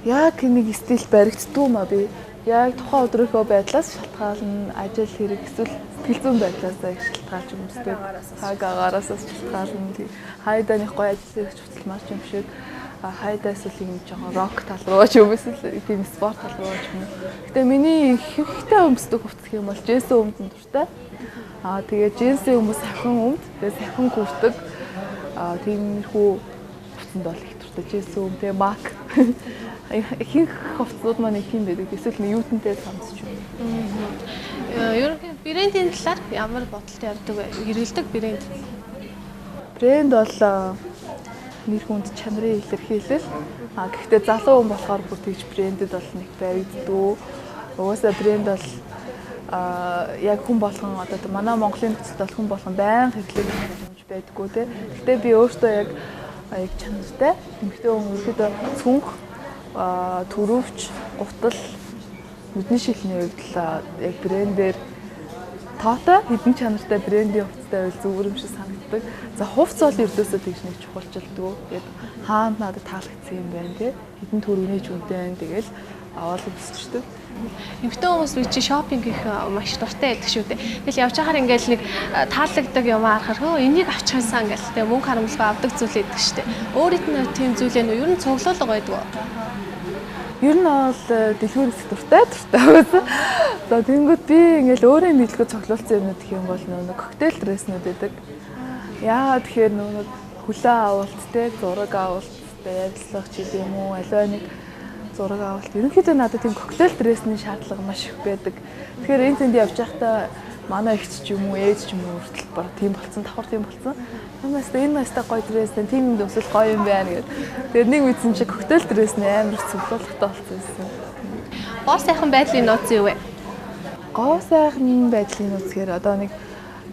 Яг нэг стил баригддгүй маа би. Яг тухайн өдрийнхөө байдлаас шалтгаална, ажил хэрэг эсвэл сэтгэл зүйн байдлаас их шалтгаалж өмсдөг. Цаг агаараас шалтгаална. Хайдаа нэг гоё ажил хэрэгч хувцалмаар ч юм шиг. Хайдаа эсвэл юм жоохон рок тал руу ч юм эсвэл тийм спорт тал руу ч юм уу. Гэтэ миний ихэнхдээ өмсдөг хувцас юм бол джинсэн өмдөн дуртай. Тэгээ джинсэн хүмүүс савхан өмд, тэгээ савхан күрдэг. Тиймэрхүү хувцсанд бол их дуртай. Джинсэн өмд, тэгээ мак. Ихэнх хувцсууд маань их тийм байдаг. Эсвэл нэг юутантай самс ч юм. Ерөнхийдөө брендийн талаар ямар бодолтой явдаг вэ? Хэрэглэдэг брэнд. Брэнд бол нэр хүнд чанарын илэрхийлэл. Гэхдээ залуу хүн болохоор бүр тэгж брэндэд бол нэг баригддгүй. Угаасаа брэнд бол яг хүн болгон одоо манай Монголын нөхцөлд бол хүн болгон байнга хэрэглэх боломж байдаггүй те. Гэхдээ би өөртөө яг чанартай эмэгтэй хүн ерөөдөө цүнх, төрөвч, гутал, нүдний шилний хувьд л яг брэндээр тоотой хэдэн чанартай брендийн хувцастай байвал зүгээр юм шиг санагддаг. За хувцас бол ердөөсөө тэгж нэг чухалчилдэггүй. Тэгээд хаана надад таалагдсан юм байна те. Хэдэн төгрөгийн ч үнэтэй байна. Тэгэл аваад өмсчдөг. Эмэгтэй хүмүүс би чи шопинг хийх маш дуртай байдаг шүү дээ. Тэгэл явж байхаар ингээл нэг таалагддаг юм харахаар хөө энийг авчихсан ингээл тэг мөнгө харамлахгүй авдаг зүйл байдаг шүү дээ. Өөрөд нь тийм зүйлээ нөө ер нь цуглуулга байдаг уу? Ер нь бол дэлгүүр хэсэг дуртай байсан. За тэгэнгүүт би ингээл өөрийн мэдлэгээр цуглуулсан юмнууд гэх юм бол нөгөө коктейл дрэснүүд байдаг. Яагаад тэгэхээр нөгөө хүлээ авалт те, зураг авалт, ярилцлага ч гэдэм юм уу, аливаа нэг зураг авалт. Ерөнхийдөө надад тийм коктейл дрэсний шаардлага маш их байдаг. Тэгэхээр энэ тэнд явж байхдаа манай эгч ч юм уу, ээж ч юм уу хүртэл баг тийм болцсон, давхар тийм болцсон. Намаас энэ настай гоё дрэс, тийм юм өмсөл гоё юм байна гэд. Тэгээд нэг мэдсэн чи коктейл дрэсний амар цуглуулгатай болсон юм. Гоо сайхан байдлын нууц юу вэ? Гоо сайхан байдлын нууц гэхээр одоо нэг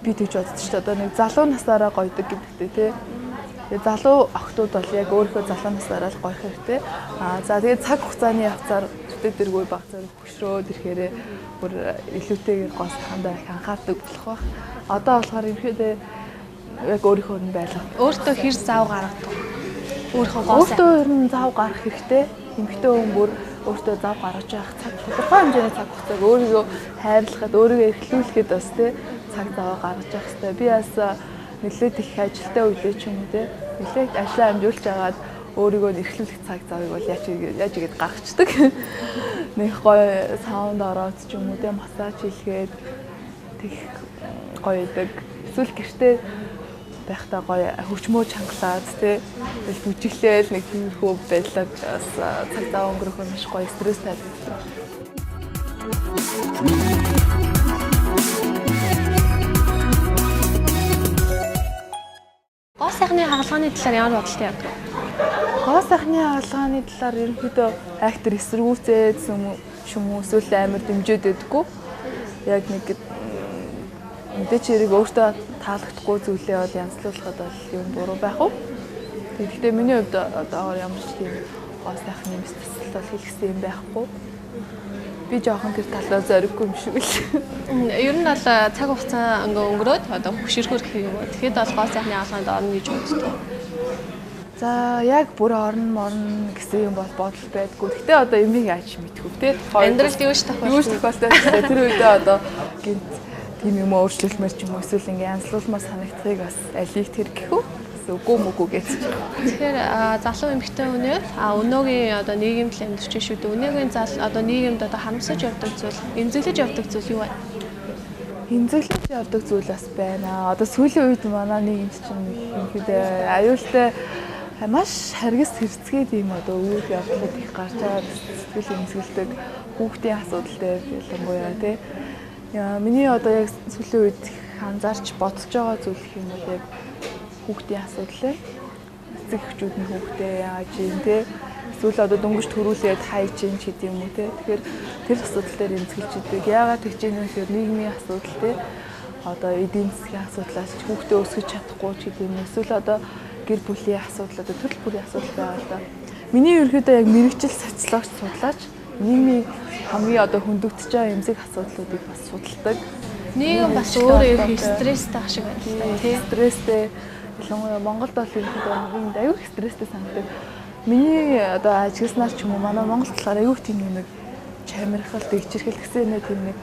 би тэгж боддог шүү дээ. Одоо нэг залуу насаараа гоёдог гэдэгтэй тий. Тэгээ залуу охтууд бол яг өөрийнхөө залуу насаараа л гоёх хэрэгтэй. За тэгээд цаг хугацааны явцаар зүтэ дэргүй баг зэрэг хөшрөөд ирэхээрээ бүр илүүтэйгээр гоо сайхандаа их анхаардаг болох байх. Одоо болохоор ерөнхийдөө яг өөрийнхөө нь байлга. Өөртөө хэр зав гаргадаг? Өөрийнхөө гоо сайн. Өөртөө ер нь зав гаргах хэрэгтэй. Эмэгтэй хүн бүр өөртөө зав гаргаж явах цаг тодорхой хэмжээний цаг хугацааг өөрийгөө хайрлахад, өөрийгөө эрхлүүлэхэд бас тий цаг заваа гаргаж явах хэрэгтэй. Би бас нэлээд их ажилтай үедээ ч юм уу тий нэлээд ажлаа амжуулж агаад өөрийгөө эрхлүүлэх цаг завыг бол яаж игээд гаргацдаг. Нэг гоё саунд ороод ч юм уу тий массаж хийлгээд тех гоё идэг. Эсвэл гэртээ байхдаа гоё хөгжмөө чангалаад тий тэгэл бүжиглээл нэг тиймэрхүү байдлаар бас цаг зав өнгөрөх нь маш гоё стресс тайлбарлаа. Гоо сайхны хагалгааны талаар ямар бодолтой явдаг вэ? Гоо сайхны хагалгааны талаар ерөнхийдөө актер эсэргүүцээд юм уу эсвэл амар дэмжиж байдаггүй. Яг нэг мэдээч хэрэг өөртөө таалагдахгүй зүйлээ бол янзлуулахад бол юм буруу байх уу? Тэгэхдээ миний хувьд одоогоор ямар ч тийм гоо сайхны мэс төсөл бол хийлгэсэн юм байхгүй. Би жоохон тэр талаа зориггүй юм шиг л. Ер нь бол цаг хугацаа ингээ өнгөрөөд одоо хөшөрхөр гэх юм уу. Тэгэхэд бол гоо сайхны хагалгаанд орно гэж боддог. За яг бүр орно морно гэсэн юм бол бодол байдгүй. Гэхдээ одоо эмийг яаж мэдэх вэ те? Амьдралд юу ч тохиолдол. Тэр үедээ одоо гинт тийм юм өөрчлөлмөр ч юм уу эсвэл ингээ янзлуулмаар санагдахыг бас алийг тэр гэх үү? Бас үгүй мөгүй гэж. Тэгэхээр залуу эмэгтэй хүнээр өнөөгийн одоо нийгэмд л амьдарч шүү дээ. Өнөөгийн зал одоо нийгэмд одоо харамсаж явдаг зүйл, эмзэглэж явдаг зүйл юу вэ? Эмзэглэж явдаг зүйл бас байна. Одоо сүүлийн үед манай нийгэмд чинь ерөнхийдөө аюултай маш харгас хэрцгий тийм одоо үйл явдлууд их гарч байгаа, сэтгэл эмзэгэлдэг хүүхдийн асуудал дээр ялангуяа тий. Миний одоо яг сүүлийн үед анзаарч бодож байгаа зүйл гэх юм бол яг хүүхдийн асуудал ээ. Эцэг эхчүүд нь хүүхдээ яаж юм те. Эсвэл одоо дөнгөж төрүүлээд хайж юм ч гэдэм юм уу те. Тэгэхээр тэр асуудал дээр эмзэгэлж идэг. Яагаад тэгж ийм вэ гэхээр нийгмийн асуудал те. Одоо эдийн засгийн асуудлаас ч хүүхдээ өсгөж чадахгүй ч гэдэм юм. Эсвэл одоо гэр бүлийн асуудал, одоо төрөл бүрийн асуудал байгаа л да. Миний ерөнхийдөө яг мэргэжил социологч судлаач нийгмийн хамгийн одоо хөндөгдөж байгаа эмзэг асуудлуудыг бас судалдаг. Нийгэм бас өөрөө их стресстэй шиг байна тий. Стресстэй. Ялангуяа Монголд бол ерөнхийдөө нийгэмд аюул их стресстэй санагддаг. Миний одоо ажигласнаар ч юм уу манай Монгол талаар аюул тийм нэг чамирхал, дэгчэрхэл гэсэн нэг тийм нэг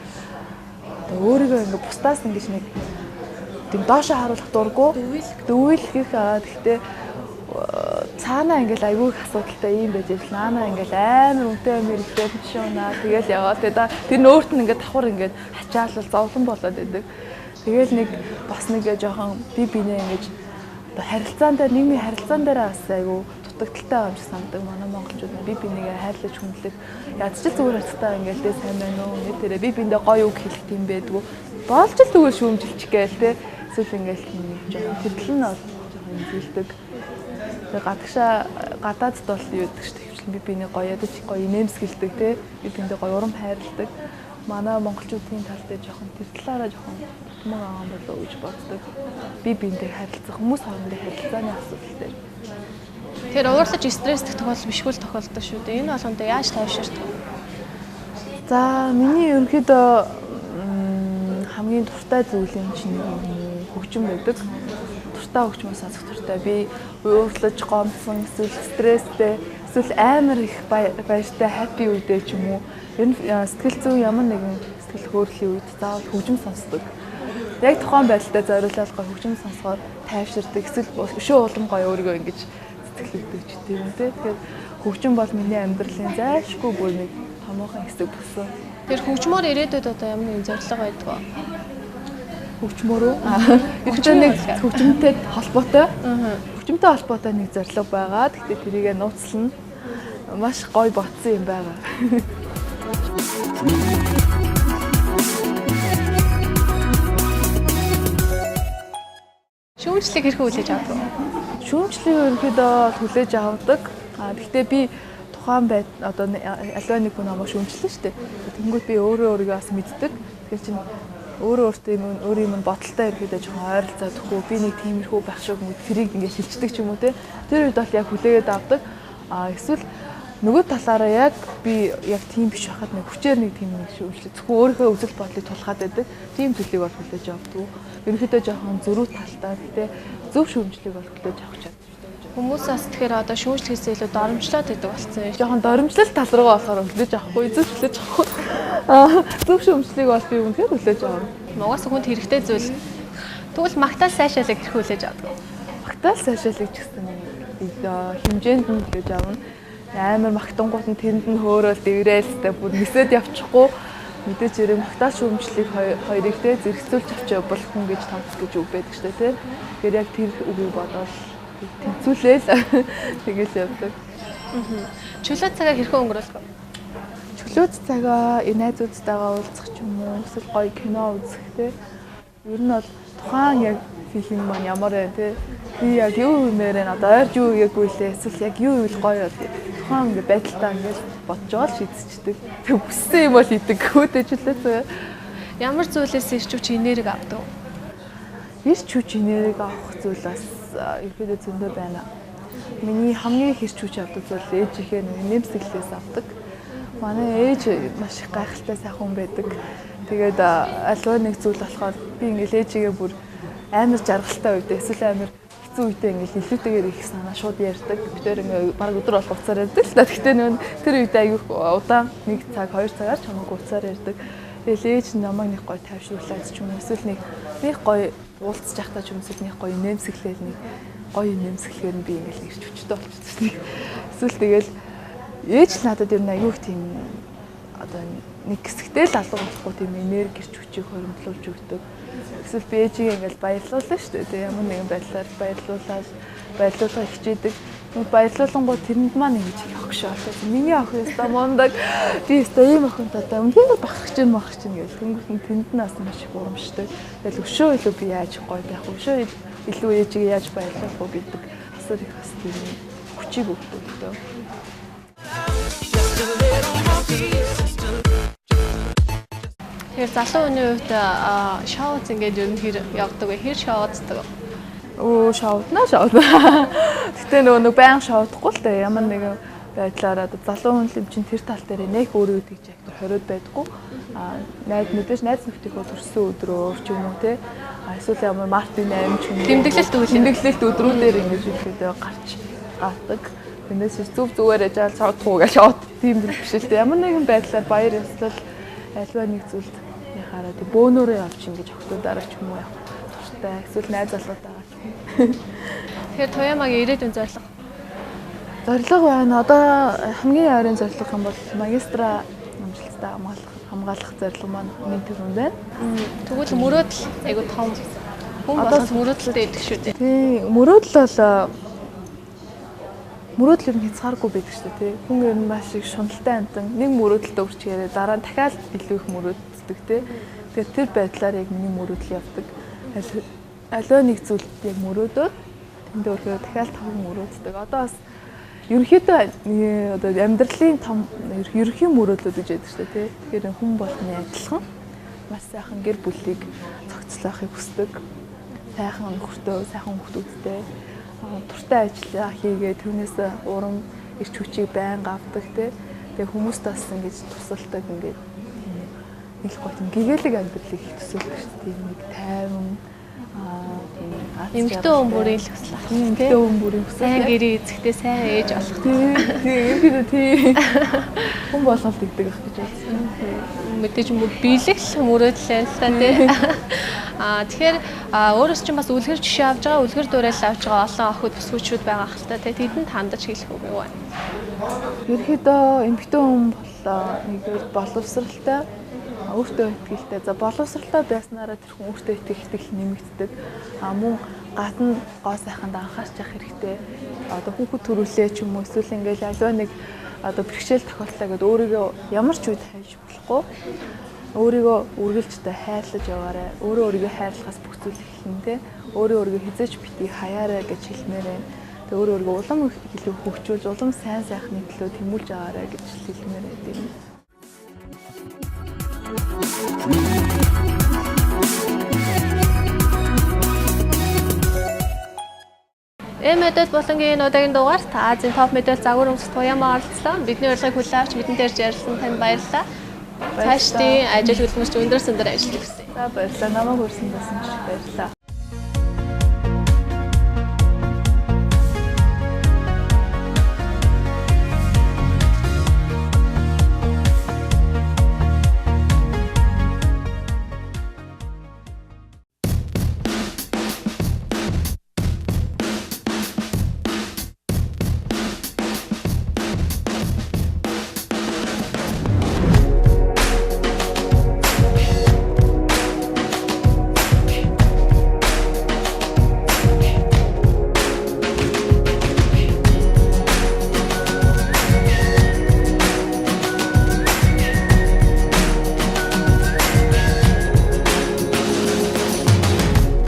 одоо өөрийгөө ингээ бусдаас ингэж нэг тийм доошоо харуулах дурггүй. Дөвөлгөх. Гэхдээ цаанаа ингээл айгүй их асуудалтай юм байж ижил наанаа ингээл амар үнэтэй амир ихтэй шуунаа тэгэл яваа. Тэгээ тэр нь өөрт нь ингээд давхар ингээд ачаалал зовлон болоод байдаг. Тэгэл нэг бас нэг жоохон би бинээ ингэж одоо харилцаан дээр нийгмийн харилцаан дээр бас айгүй дутагдaltaй байгаа юм шиг санагддаг. Манай монголчууд би бинийгээ хайрлаж хүндлэх ядч л зүгээр харцтай ингээл тэ сайн байна уу нэ тэрэ би биндээ гоё үг хэлэх тийм байдгүй. Болж л зүгээр шүүмжилчих гээл тэ эсвэл ингээл тийм нэг жоохон тэрдэл нь бол жоохон имзэлдэг. Тэгээ гадагшаа гадаадд бол юу гэдэг чинь хвчлэн би биний гоё ядаж гоё инээмсэгэлдэг те би биндээ гоё урам хайрладаг. Манай монголчуудын тал дээр жоохон тэр талаараа жоохон тутмаг байгаа юм болоо гэж боддог. Би биндээ харилцах хүмүүс хоорондын харилцааны асуудал дээр. Тэгэхээр уурлаж стрессдэх тохиолдол бишгүй л тохиолддог шүү дээ. Энэ болгонд яаж тайвширдаг вэ? За миний ерөнхийдөө хамгийн дуртай зүйл юм чинь хөгжим байдаг. Дуртай хөгжмөө сонсох дуртай. Би уурлаж гомдсон эсвэл стресстэй эсвэл амар их баяртай happy үедээ ч юм уу ер нь сэтгэл зүйн ямар нэгэн сэтгэл хөөрлийн үед заавал хөгжим сонсдог. Яг тухайн байдалтай зориулаад гоё хөгжим сонсохоор тайвширдаг. Эсвэл өшөө улам гоё өөрийгөө ингэж сэтгэлэгдэг ч гэдэм юм те. Тэгэхээр хөгжим бол миний амьдралын зайлшгүй бүр нэг томоохон хэсэг болсон. Тэр хөгжмөөр ирээдүйд одоо ямар нэгэн зорилго байдаг вэ? Хөгжмөөрөө? Ерөнхийдөө нэг хөгжмөнтэй холбоотой. Хөгжмөнтэй холбоотой нэг зорилго байгаа. Гэхдээ тэрийг нууцлана. Маш гоё ботсон юм байгаа. Шүүмжлэг хэрхэн хүлээж авдаг вэ? Шүүмжлэгийг ерөнхийдөө хүлээж авдаг. Гэхдээ би тухайн байд одоо аливаа нэг хүн намайг шүүмжлэн шүү дээ. Тэнгүүд би өөрөө өөрийгөө бас мэддэг. Тэгэхээр чинь Өөрөө өөртөө юм өөр юм бодолтой ирэхэд жоохон ойролцоо төхөө би нэг тиймэрхүү байх шиг юм тэрийг ингээд хилчдэг ч юм уу те. Тэр үед бол яг хүлээгээд авдаг. А эсвэл нөгөө талаараа яг би яг тийм биш байхад нэг хүчээр нэг тийм нэг шүүмжлэг зөвхөн өөрийнхөө үзэл бодлыг тулхаад байдаг. Тийм зүйлийг бол хүлээж авдаг. Ерөнхийдөө жоохон зөрүү талтай. Гэтэ зөв шүүмжлэг бол хүлээж авах чаддаг. Хүмүүс бас тэгэхээр одоо шүүмжлэхээс илүү доромжлоод байдаг болсон юм. Жоохон доромжлол тал руугаа болохоор хүлээж авахгүй, зөв хүлээж авахгүй. Аа, зөв шүүмжлэгийг бол би үнэхээр хүлээж авна. Угаасаа хүнд хэрэгтэй зүйл. Тэгвэл магтаал сайшаалыг хэрхэн хүлээж авдаг? Магтаал сайшаалыг ч гэсэн хэмжээнд нь хүлээж авна. Амар магтангууд нь тэрэнд нь хөөрөөл дэврээл тэ бүр нисээд явчихгүй. Мэдээж хэрэг магтаал шүүмжлэгийг хоёрыг тэ зэрэгцүүлж авч явбал хүн гэж томц гэж үг байдаг шүү дээ тэ. Тэгэхээр яг тэр үгийг бодоол тэнцвүүлээл тэгэл явдаг. Чөлөө цагаа хэрхэн өнгөрүүлэх вэ? Чөлөө цагаа найзуудтайгаа уулзах ч юм уу, эсвэл гоё кино үзэх те. Ер нь бол тухайн яг филм маань ямар вэ те. Би яг юу юмээр байна, одоо ойрж юу хийгээгүй лээ, эсвэл яг юу ивэл гоё бол тухайн ингээ байдалтай ингээд бодож байгаа л шийдчихдэг. Тэг хүссэн юм бол идэг гүдэ чөлөө цагаа. Ямар зүйлээс ирч хүч энерги авдаг вэ? Ирч хүч энерги авах зүйл бас ерөөдөө зөндөө байна. Миний хамгийн их ирч хүч авдаг зүйл ээжийнхээ нэмсэглээс авдаг. Манай ээж маш их гайхалтай сайхан хүн байдаг. Тэгээд альва нэг зүйл болохоор би ингээл ээжигээ бүр амар жаргалтай үедээ эсвэл амар хэцүү үедээ ингээл илүүтэйгээр их санаа шууд ярьдаг. Бид тэр ингээ баг өдөр болох уцаар ярьдаг л та. Гэхдээ нөө тэр үедээ айгүйх удаан 1 цаг 2 цагаар ч хамаагүй уцаар ярьдаг. Тэгэл ээж намайг нэг гоё тайвшруулаад ч юм уу эсвэл нэг гоё уулзч байхдаа ч юм эсвэл нэг гоё нэмсэглээл нэг гоё нэмсэглэхээр нь би ингээл ирч хүчтэй болчихсон. Эсвэл тэгэл ээж л надад ер нь аюух тийм одоо нэг хэсэгтэй л алга болохгүй тийм энерги ирч хүчийг хоримтлуулж өгдөг. Эсвэл би ээжигээ ингээл баярлуулна шүү дээ. Тэг ямар нэгэн байдлаар баярлуулах хичээдэг. Баярлуулангууд тэрэнд маань ингэж их огшоо. Миний охин ёстой мундаг. Би ёстой ийм охинтой одоо үнэхээр бахарх чинь махарх чинь гэж тэнгуут нь тэнд нь бас маш их урамшдаг. Тэгэл өшөө илүү би яаж гоё байх вэ? Өшөө илүү ээжигээ яаж баярлах вэ гэдэг асар их бас тийм хүчийг өгдөг л дөө. Тэгэхээр залуу хүний хувьд шоуз ингээд ер нь хэр явдаг вэ? Хэр шоуцдаг вэ? Өө шоудна. Гэтэ нөгөө нэг баян шоудахгүй л дээ. Ямар нэгэн байдлаар одоо залуу хүн юм чинь тэр тал дээр нэх өөрөө тэгж яг хориод байдаггүй. Аа найз мэдээж найз нөхдийнхөө төрсөн өдрөөр ч юм уу те. Эсвэл ямар мартын 8 ч юм уу. Тэмдэглэлт өдрүүдээр ингэж ихэдээ гарч гардаг. Тэрнээс зүв зүгээр яжаал шоудахгүй гэж шоуд тийм биш л дээ. Ямар нэгэн байдлаар баяр ёслол альва нэг зүйлд яхаараа тэг бөөнөрөө явж ингэж охтуудаараа ч юм уу явах дуртай. Эсвэл найз залуутайгаа ч юм. Тэгэхээр Туямагийн ирээдүйн зорилго. Зорилго байна. Одоо хамгийн ойрын зорилго юм бол магистра амжилттай хамгаалах зорилго маань нэг төрөн байна. Тэгвэл мөрөөдөл айгу том. Хүн болгоос мөрөөдөлтэй идэх шүү дээ. Тийм, мөрөөдөл бол мөрөөдөл ер нь хязгааргүй байдаг шүү дээ, тий. Хүн ер нь маш их шуналтай амтан нэг мөрөөдөлтөд өрчгээрээ дараа нь дахиад илүү их мөрөөддөг, тий. Тэгэхээр тэр байдлаар яг миний мөрөөдөл явдаг. Аливаа нэг зүйлд яг мөрөөдөөд тэндээ өрхөө дахиад том мөрөөддөг. Одоо бас ерөнхийдөө одоо амьдралын том ерөнхий мөрөөдлүүд гэж байдаг шүү дээ, тий. Тэгэхээр хүн болгоны адилхан маш сайхан гэр бүлийг зохицлоохыг хүсдэг. Сайхан нөхөртөө, сайхан хүүхдүүдтэй дуртай ажиллаа хийгээ түүнээс урам эрч хүчийг байнга авдаг те. Тэгээ хүмүүст бас ингэж тусалдаг ингээд тийм нэг гоё тийм гэгээлэг амьдралыг их төсөөлдөг шүү дээ. Тийм нэг тайван тийм эмэгтэй хүн бүрийн л хүсэл байна. Эмэгтэй хүн бүрийн хүсэл. Сайн гэрээ эзэгтэй сайн ээж болох. Тийм тийм. Хүн болгол тэгдэг ах гэж бодсон. Мэдээж биелэх л мөрөөдөл байна л та тий. Тэгэхээр өөрөөс чинь бас үлгэр жишээ авч байгаа, үлгэр дуурайл авч байгаа олон охид бүсгүүчүүд байгаа хэл та тий. Тэдэнд хандаж хэлэх үг юу вэ? Ерөнхийдөө эмэгтэй хүн бол нэг боловсралтай, өөртөө итгэлтэй. За боловсралтай байснараа тэр хүн өөртөө итгэх нэмэгддэг. Мөн гадна гоо сайханд анхаарч явах хэрэгтэй. Одоо хүүхэд төрүүлээ ч юм уу эсвэл ингээл аливаа нэг одоо бэрхшээл тохиолдлоо гэдээ өөрийгөө ямар ч үед хайж болохгүй. Өөрийгөө үргэлж одоо хайрлаж яваарай. Өөрөө өөрийгөө хайрлахаас бүх зүйл эхэлнэ те. Өөрөө өөрийгөө хизээч битгий хаяарай гэж хэлмээр байна. Тэгээ өөрөө өөрийгөө улам илүү хөгжүүлж, улам сайн сайхны төлөө тэмүүлж аваарай гэж хэлмээр байдаг юм. модель булангийн энэ удаагийн дугаарт Азийн топ модель Загвар өмсөх Туяамаа оролцлоо. Бидний урилгыг хүлээн авч бидэнтэй ярьж ярилцсан танд баярлалаа. Цаашдын ажил хөдөлмөрч өндөр сөндөр ажиллах хүсье. За баярлалаа. Намайг урьсан байсан маш их баярлалаа.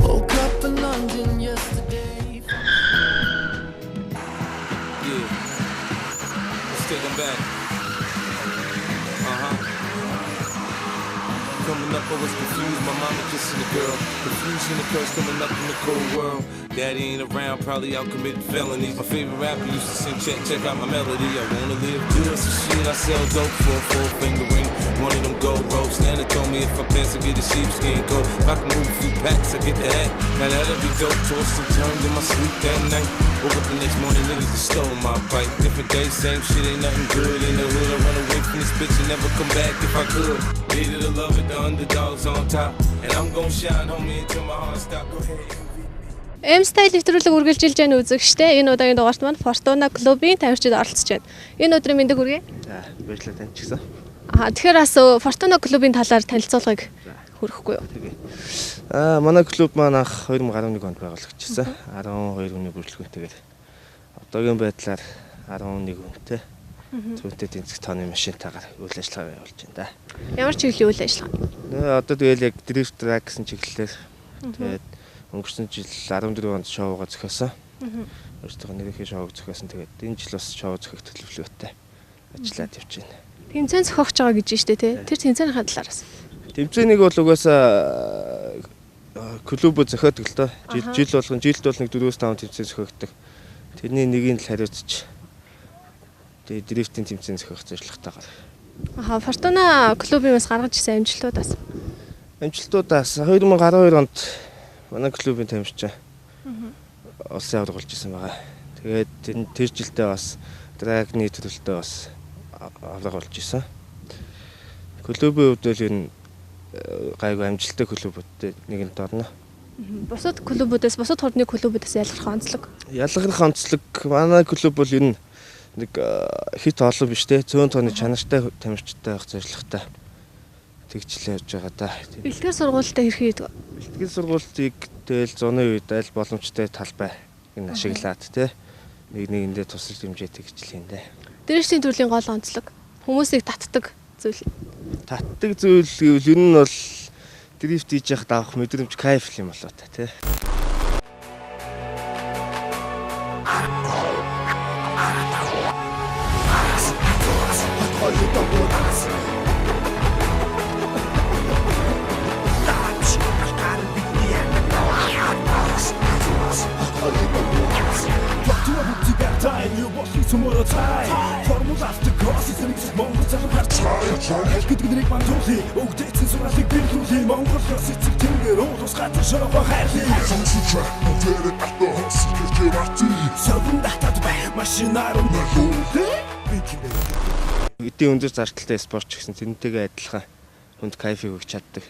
Woke up in London yesterday. Yeah. Let's take 'em back. Uh huh. Coming up, I was confused. My mama kissing a girl. Confusion occurs coming up in the cold world. Daddy ain't around, probably out committing felonies. My favorite rapper used to sing, check, check out my melody. I wanna live good, so shit, I sell dope for a four finger ring. One of them gold ropes. Nana told me if I pass, I get a sheepskin coat. If I can move a few packs, I get the hat. Now that'll be dope. Tossed and turned in my sleep that night. Woke up the next morning, niggas just stole my bike. Different day, same shit, ain't nothing good in the hood. I run away from this bitch and never come back if I could. Hated to love it, the underdogs on top. And I'm gon' shine, homie, until my heart stop. Go ahead. M Style нэвтрүүлэг үргэлжилж байна үзэгчтэй. Энэ удаагийн дугаарт маань Fortuna Club-ийн тамирчид оролцож байна. Энэ өдрийн мэндийг хүргэе. За, баярлалаа тань ч гэсэн. Аа тэгэхээр бас Fortuna Club-ийн талаар танилцуулгыг хүргэхгүй юу? Тэгээ. Аа, манай клуб маань анх 2011 онд байгуулагдчихсан. 12 хүний бүрэлдэхүүнтэйгээр одоогийн байдлаар 11 хүнтэй. Зүйтэй тэнцэх тооны машинтайгаар үйл ажиллагаа явуулж байна да. Ямар чиглэлийн үйл ажиллагаа? Нөө одоо тэгэл яг drift drag гэсэн чиглэлээр тэгээд өнгөрсөн жил 14 онд шоугаа зохиосон. Өөртөө нэрийнхээ шоуг зохиосон. Тэгээд энэ жил бас шоу зохиох төлөвлөгөөтэй ажиллаад явж байна. Тэмцээн зохиогч байгаа гэж байна шүү дээ, тий? Тэр тэмцээнийхээ талаар бас. Тэмцээнийг бол угаасаа клубүүд зохиодог л доо. Жил жил болгон жилд бол нэг 4-5 тэмцээн зохиогддог. Тэрний нэгийг л хариуцж тэгээ дрифтийн тэмцээн зохиох зорилготойгоор. Аа Fortuna Club-ийн бас гаргаж ирсэн амжилтуудаас. Амжилтуудаас 2012 онд манай клубын тамирчин улсын аварга болж исэн байгаа. Тэгээд тэр жилдээ бас драгны төрөлтөө бас аварга болж исэн. Клубын хувьд бол ер нь гайгүй амжилттай клубүүдтэй нэгэнд орно. Бусад клубүүдээс, бусад хурдны клубүүдээс ялгарх онцлог. Ялгарх онцлог манай клуб бол ер нь нэг хит олон биш те цөөн тооны чанартай тамирчтай байх зорилготой тэгчлээ явж байгаа да. Бэлтгэл сургуультай хэрхэн хийдэг вэ? Бэлтгэл сургуультыг тэгэл зуны үед аль боломжтой талбай энэ ашиглаад те нэг нэгэндээ тусалж дэмжээ тэгчлээ дээ. Дэрэгчдийн төрлийн гол онцлог хүмүүсийг татдаг зүйл. Татдаг зүйл гэвэл ер нь бол дрифт хийж яхад авах мэдрэмж кайф юм болоо та тий. Эдийн өндөр зардалтай спорт ч гэсэн тэрнтэйгээ адилхан хүнд кайфыг өгч чаддаг.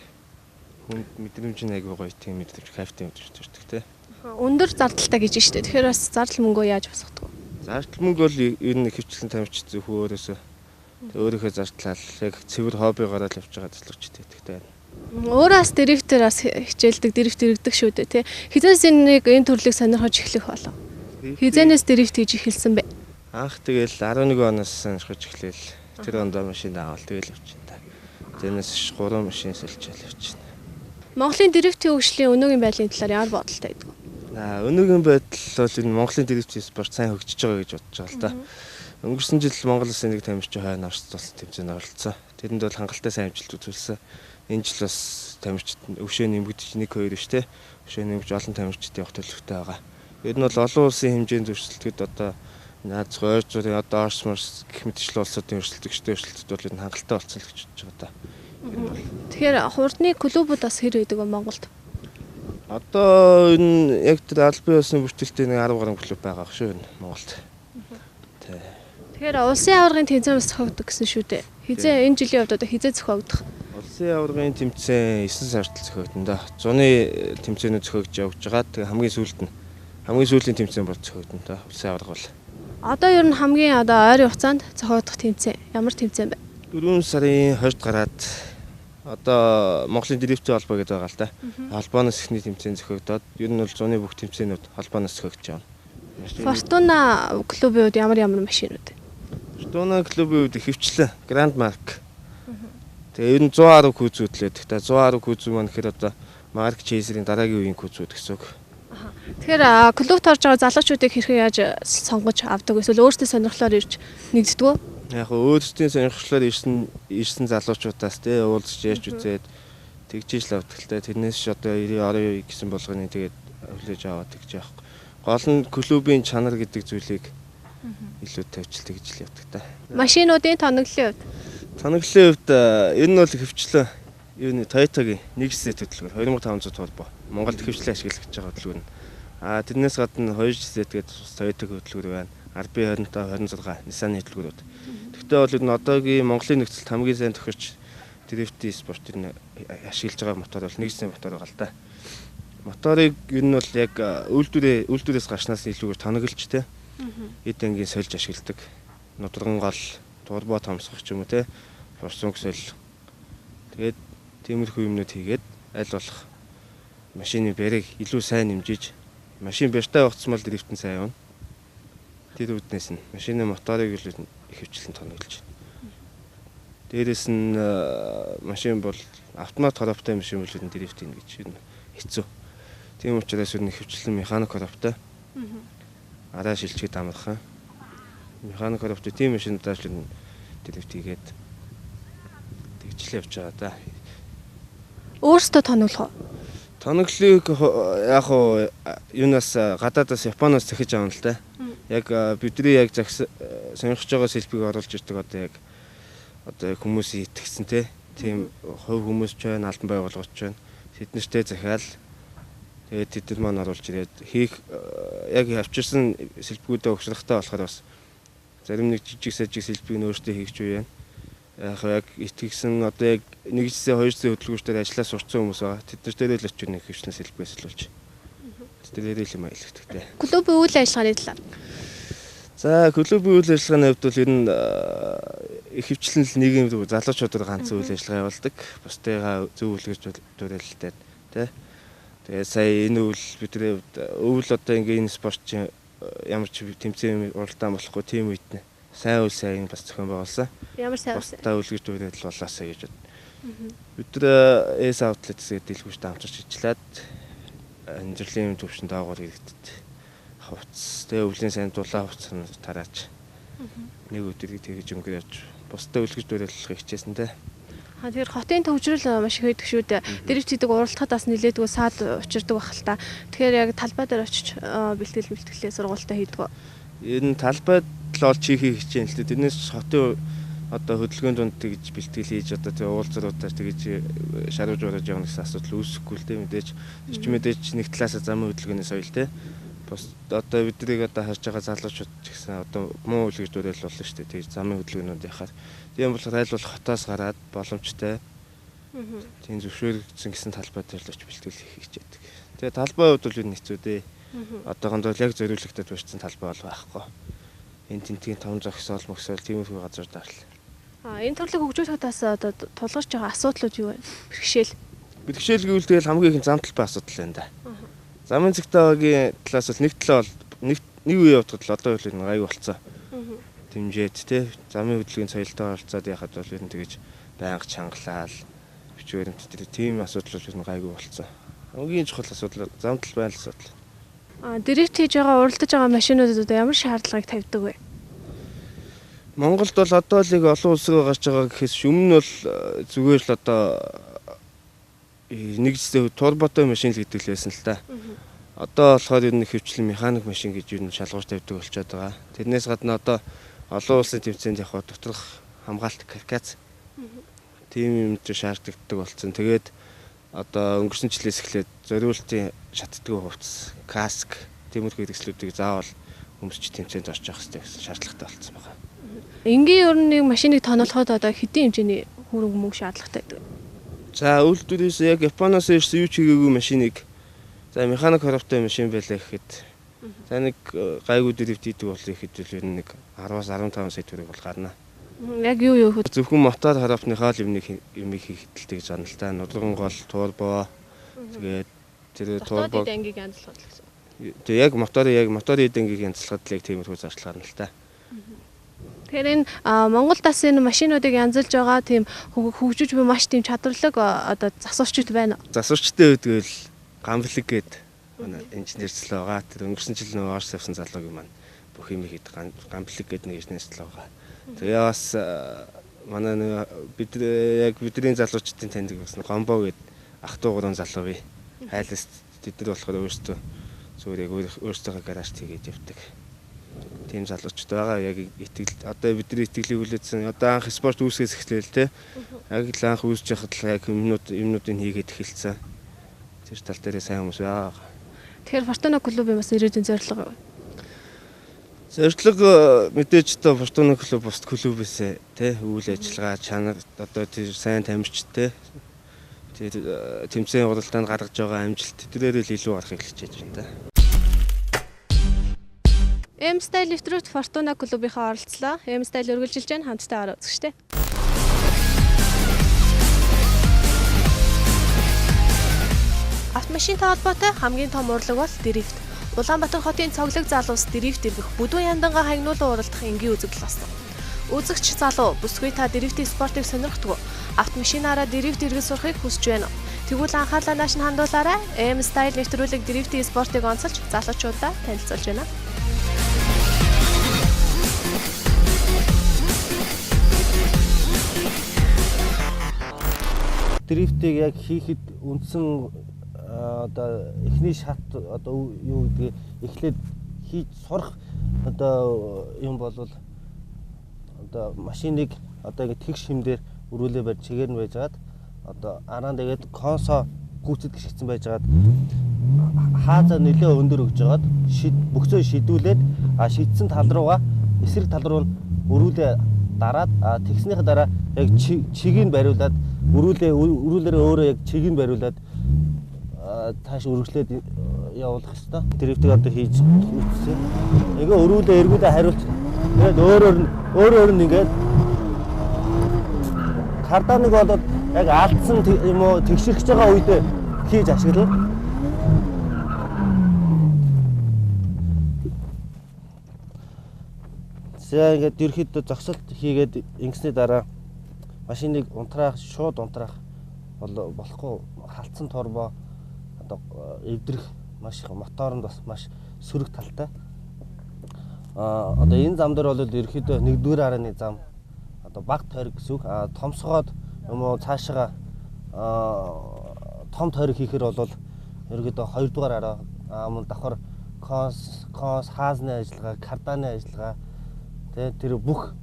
Хүнд мэдрэмж нь айгүй гоё тийм мэдрэмж кайфтай мэдрэмж төрдөг тий. Өндөр зардалтай гэж байна шүү дээ. Тэгэхээр бас зардал мөнгөө яаж босгодог вэ? Зардал мөнгө бол ер нь ихэвчлэн тамирчид зөвхөн өөрөөсөө өөрийнхөө зардлал яг цэвэр хоббигоороо л явж байгаа залуучд итгэдэг байна. Өөрөө бас дрифтээр бас хичээлдэг, дрифт иргэдэг шүү дээ, тий. Хизээс энэ нэг энэ төрлийг сонирхож эхлэх болов. Хизэнээс дрифт хийж эхэлсэн бэ? Анх тэгэл 11 оноос сонирхож эхлээл. Тэр ондоо машин авал тэгэл явчихна та. Тэрнээс 3 машин сэлчээл явчихна. Монголын дрифтийн хөгжлийн өнөөгийн байдлын талаар ямар бодолтой байдаг вэ? Аа өнөөгийн байдал бол энэ Монголын дрифтийн спорт сайн хөгжиж байгаа гэж бодож байгаа л да. Өнгөрсөн жил Монгол улсын нэг тамирчин хойно оролцсон тэмцээнд оролцсон. Тэрэнд бол хангалттай сайн амжилт үзүүлсэн. Энэ жил бас тамирчид өвшөө нэмэгдэж 1 2 биш те. Өвшөө нэмэгдэж олон тамирчид явах төлөвтэй байгаа. Ер нь бол олон улсын хэмжээнд өрсөлдөд одоо Аз, ойр зургийн одоо Орос, Морс гэх мэтчлэн улсуудын өрсөлдөгчтэй өрсөлдөд бол ер нь хангалттай болсон л гэж бодож байгаа да. Тэгэхээр хурдны клубүүд бас хэр байдаг вэ Монголд? Одоо энэ яг тэр албан ёсны бүртгэлтэй нэг 10 гаруй клуб байгаа шүү энэ Монголд. Тэ. Тэгэхээр улсын аваргын тэмцээн бас зохиогддог гэсэн шүү дээ. Хизээ энэ жилийн хувьд одоо хизээ зохиогдох? Улсын аваргын тэмцээн 9 сард л зохиогдно да. Зуны тэмцээнүүд зохиогдож явж байгаа. Тэгээ хамгийн сүүлд нь хамгийн сүүлийн тэмцээн бол зохиогдно да. Улсын аварга бол. Одоо ер нь хамгийн одоо ойрын хугацаанд зохиогдох тэмцээн ямар тэмцээн бэ? 4 сарын 20-д гараад одоо Монголын дрифтийн холбоо гэдэг байгаа л да. Холбооноос эхний тэмцээн зохиогдоод ер нь бол зуны бүх тэмцээнүүд холбооноос зохиогдож байгаа. Фортуна клубын хувьд ямар ямар машинууд вэ? Фортуна клубын хувьд ихэвчлэн Grand Mark. Тэгээ ер нь 110 күүзүүдлээ. Тэгтээ 110 күүзүү маань гэхээр одоо Mark Chaser-ийн дараагийн үеийн күүзүүд гэсэн үг. Тэгэхээр клубт орж байгаа залуучуудыг хэрхэн яаж сонгож авдаг вэ? Эсвэл өөрсдийн сонирхлоор ирж нэгддэг үү? Яг өөрсдийн сонирхлоор ирсэн залуучуудаас тий уулзч ярьж үзээд тэгж л авдаг л та. Тэрнээс ч одоо 90 орё гэсэн болгоны тэгээд хүлээж аваад тэгж яах. Гол нь клубын чанар гэдэг зүйлийг илүү тавьчил тэгж л явдаг та. Машинуудын тоноглолын хувьд? Тоноглолын хувьд энэ нь бол ихэвчлэн юуны Toyota-гийн 1C хөдөлгөөр 2500 турбо. Монголд ихэвчлэн ашиглагдж байгаа хөдөлгөөр нь. А тэрнээс гадна 2C гэдэг Toyota-гийн хөдөлгөөр байна. RB25 26 Nissan-ы хөдөлгөөрүүд. Тэгтээ бол энэ одоогийн Монголын нөхцөлд хамгийн сайн тохирч дрифтийн спорт энэ ашиглаж байгаа мотор бол 1C мотор байгаа л да. Моторыг ер нь бол яг үйлдвэрээс гарснаас илүүгээр тоноглож те. Эд ангийн сольж ашигладаг. Нударган гол, турбо томсгох ч юм уу те. Форсунг соль. Тэгээд тиймэрхүү юмнууд хийгээд аль болох машины барийг илүү сайн нэмжиж машин барьтай явагдсан бол дрифт нь сайн явна. Тэр үүднээс нь машины моторыг илүү ихэвчлэн тоноглож. Дээрээс нь машин бол автомат коробтой машин бол энэ дрифт ийн гэж хэцүү. Тийм учраас ер нь ихэвчлэн механик коробтой. Араа шилжихэд амархан. Механик коробтой тийм машинуудаар л дрифт хийгээд тэгжлээ явж байгаа да. Өөрсдөө тоноглох уу? Тоноглолыг яг уу юунаас гадаадаас Японоос захиж авна л да. Яг бидний яг сонирхож байгаа сэлбийг оруулж ирдэг одоо яг одоо хүмүүсийн итгэсэн те. Тийм хувь хүмүүс ч байна, албан байгууллагууд ч байна. Тэд нартэй захиал тэгээд тэд нар маань оруулж ирээд хийх яг авчирсан сэлбгүүдээ угшрахтай болохоор бас зарим нэг жижиг сажиг сэлбийг нь өөртөө хийх ч үе байна. Яг итгэсэн одоо яг 1C 2C хөдөлгүүртээр ажиллаа сурцсан хүмүүс байгаа. Тэд нар дээрээ л очиж нэг хвшлэн сэлбгээс л болж. Тэд дээрээ л юм аялагддаг те. Клубын үйл ажиллагааны талаар. За клубын үйл ажиллагааны хувьд бол ер нь ихэвчлэн л нийгэм залуучуудаар ганцхан үйл ажиллагаа явуулдаг. Бусдыгаа зөв үлгэрч дүүрэлтэй те. Тэгээ сая энэ үйл бидний хувьд өвөл одоо ингээ энэ спорт чинь ямар ч тэмцээн уралдаан болохгүй тийм үед нэ. Сайн үйл сайн бас зохион байгуулсан. Ямар сайн үйл? Бусдаа үлгэр дүүрэл болоосаа гэж бод. Бид нар S Outlet гэдэг дэлгүүрт хамтарч ажиллаад амьдралын төвшөнд доогуур иргэдэд хувцас, тэгээ өвлийн сайн дулаан хувцас тарааж нэг өдөр тэгж өнгөрөөж бусдаа үлгэр дуурайлахыг хичээсэн те. Тэгэхээр хотын төвжрөл маш их байдаг шүү дээ. Дэрвч хийдэг уралдахад бас нилээдгүй саад учирдаг байх л та. Тэгэхээр яг талбай дээр очиж бэлтгэл бэлтгэлээ сургуультай хийдэг үү? Ер нь талбайд л олж хийхийг хичээн л дээ. Тэрнээс хотын одоо хөдөлгөөнд дунд тэгж бэлтгэл хийж одоо тэгээ уулзруудаар тэгж шаруулж ураж явна гэсэн асуудал үүсэхгүй л дээ мэдээж. Тэр чинь мэдээж нэг талаасаа замын хөдөлгөөний соёл те. Бус одоо биднийг одоо харж байгаа залуучууд ч гэсэн одоо муу үлгэр дуурайл болно шүү дээ. Тэгж замын хөдөлгөөнүүд яхаар. Тийм болохоор аль болох хотоос гараад боломжтой. Тийм зөвшөөрөгдсөн гэсэн талбай дээр л очиж бэлтгэл хийх хичээдэг. Тэгээ талбай хувьд бол энэ хэцүү дээ. Одоохондоо яг зориулагдаад барьсан талбай бол байхгүй. Энэ тентгийн том зогсоол мөксөөл тиймэрхүү газар даарл. Энэ төрлийг хөгжүүлэхэд бас одоо тулгарч байгаа асуудлууд юу вэ? Бэрхшээл. Бэрхшээл гэвэл тэгэл хамгийн их зам талбай асуудал байна да. Замын цагтаагийн талаас бол нэг талаа бол нэг үе явахад л одоо үйл гайгүй болцсон. Дэмжээд те замын хөдөлгөөний соёлтой оролцоод яхад бол ер нь тэгэж байнга чангалаал бичвэр юмт тэр тийм асуудал бол ер нь гайгүй болцсон. Хамгийн чухал асуудал зам талбай л асуудал. Дрифт хийж байгаа уралдаж байгаа машинуудад одоо ямар шаардлагыг тавьдаг вэ? Монголд бол одоо л их олон улс руу гарч байгаа гэхээс өмнө нь бол зүгээр л одоо нэг зүйн турботой машин л гэдэг л байсан л та. Одоо болохоор ер нь хөвчлэн механик машин гэж ер нь шалгуур тавьдаг болчиход байгаа. Тэрнээс гадна одоо олон улсын тэмцээнд явхад доторх хамгаалт каркас тийм юм ч шаардлагатай болсон. Тэгээд одоо өнгөрсөн жилээс эхлээд зориултын шатддаг хувцас, каск, тиймэрхүү хэрэгслүүдийг заавал өмсч тэмцээнд орж явах хэрэгтэй гэсэн шаардлагатай болсон байна. Энгийн ер нь нэг машиныг тоноолоход одоо хэдийн хэмжээний хөрөнгө мөнгө шаардлагатай байдаг? За үйлдвэрээс яг Японоос ирсэн юу ч хийгээгүй машиныг за механик хоровтой машин байлаа гэхэд за нэг гайгүй дрифт хийдэг бол ихэд л ер нь нэг 10-аас 15 сая төгрөг бол гарна. Яг юу хөө? Зөвхөн мотор хоровтныхаа л юмыг хийхэд л тэгж гарна л та. Нудраган гол, турбо тэгээд тэр турбо ангийг янзлахад л гэсэн. Тэгээд яг моторын эд ангийг янзлахад л яг тиймэрхүү зарчил гарна л та. Тэгэхээр энэ Монгол дас энэ машинуудыг янзалж байгаа тийм хөгжиж буй маш тийм чадварлаг одоо засварчид байна. Засварчтай үед л Гамблэг гээд манай инженерчлээ байгаа. Тэр өнгөрсөн жил нөгөө Орос явсан залуугийн маань бүх юм хийд Гамблэг гээд нэг инженерчлээ байгаа. Тэгээ бас манай нэг бид яг бидний залуучдын таньдаг бас Гомбо гээд ах トゥ гурван залуу бий. Хайлаас тэд нар болохоор өөрсдөө зүгээр яг өөрсдийнхөө гаражт хийгээд явдаг. Тийм залуучд байгаа. Яг итгэл одоо бидний итгэлийг хүлээсэн. Одоо анх спорт үүсгэс эхлээл те. Яг л анх үүсэж байхад л яг юмнуудыг хийгээд эхэлсэн. Тэр тал дээрээ сайн хүмүүс байгаа. Тэгэхээр Фортуна клубын бас ирээдүйн зорилго юу? Зорилго мэдээж одоо Фортуна клуб бусд клубээсээ тий үйл ажиллагаа чанар одоо тэр сайн тамирчтай тэр тэмцээн уралдаанд гаргаж байгаа амжилт тэдрээр л илүү гарахыг хичээж байна да. M Style нэвтрүүлэгт Фортуна клубынхаа оролцлоо. M Style үргэлжилж байна. Хамтдаа ороо үзэгчтэй. Автомашинтай холбоотой хамгийн том урлаг бол дрифт. Улаанбаатар хотын цоглог залуус дрифт эргэх бүдүүн яндангаа хагнуулан уралдах энгийн үзэгдэл болсон. Үзэгч залуу бүсгүй та дрифтийн спортыг сонирхдаггүй. Автомашинаараа дрифт эргэж сурахыг хүсэж байна. Тэгвэл анхаарлаа нааш нь хандуулаарай. M Style нэвтрүүлэг дрифтийн спортыг онцолж залуучуудаа танилцуулж байна. Дрифтийг яг хийхэд үндсэн одоо эхний шат одоо юу гэдгийг эхлээд хийж сурах одоо юм бол одоо машиныг одоо ингэ тэгш хэмдээр өрөөлөө барьж чигээр нь байжгаад одоо араа тэгээд консо гүйцэд гიშгцэн байжгаад хаазаа нөлөө өндөр өгж жагаад бөхсөө шидүүлээд шидсэн тал руугаа эсрэг тал руу өрөөлөө дараад тэгснийхээ дараа яг чигийг бариулаад өрөөлөөрөө өөрөө яг чигийг бариулаад тааш өргөжлөөд явуулах ёстой. Дрифтийг одоо хийж үтсэн. Ингээ өрүүлээ эргүүлээ хариулт. Тэгээд өөрөөр нь ингээд карданыг болоод яг алдсан юм уу тэгшэрхэж байгаа үедээ хийж ашиглана. За ингээд ерөөхдөө зогсолт хийгээд ингэсний дараа машиныг унтраах, шууд унтраах бол болохгүй халтсан турбо одоо эвдрэх маш их моторонд бас маш сөрөг талтай. Одоо энэ зам дээр бол ерөөхдөө нэгдүгээр арааны зам одоо баг тойрог гэсэн үг. Томсгоод юм уу цаашаага том тойрог хийхээр бол ерөөхдөө хоёрдугаар араа мөн давхар конс хаазны ажиллагаа, карданы ажиллагаа тэ тэр бүх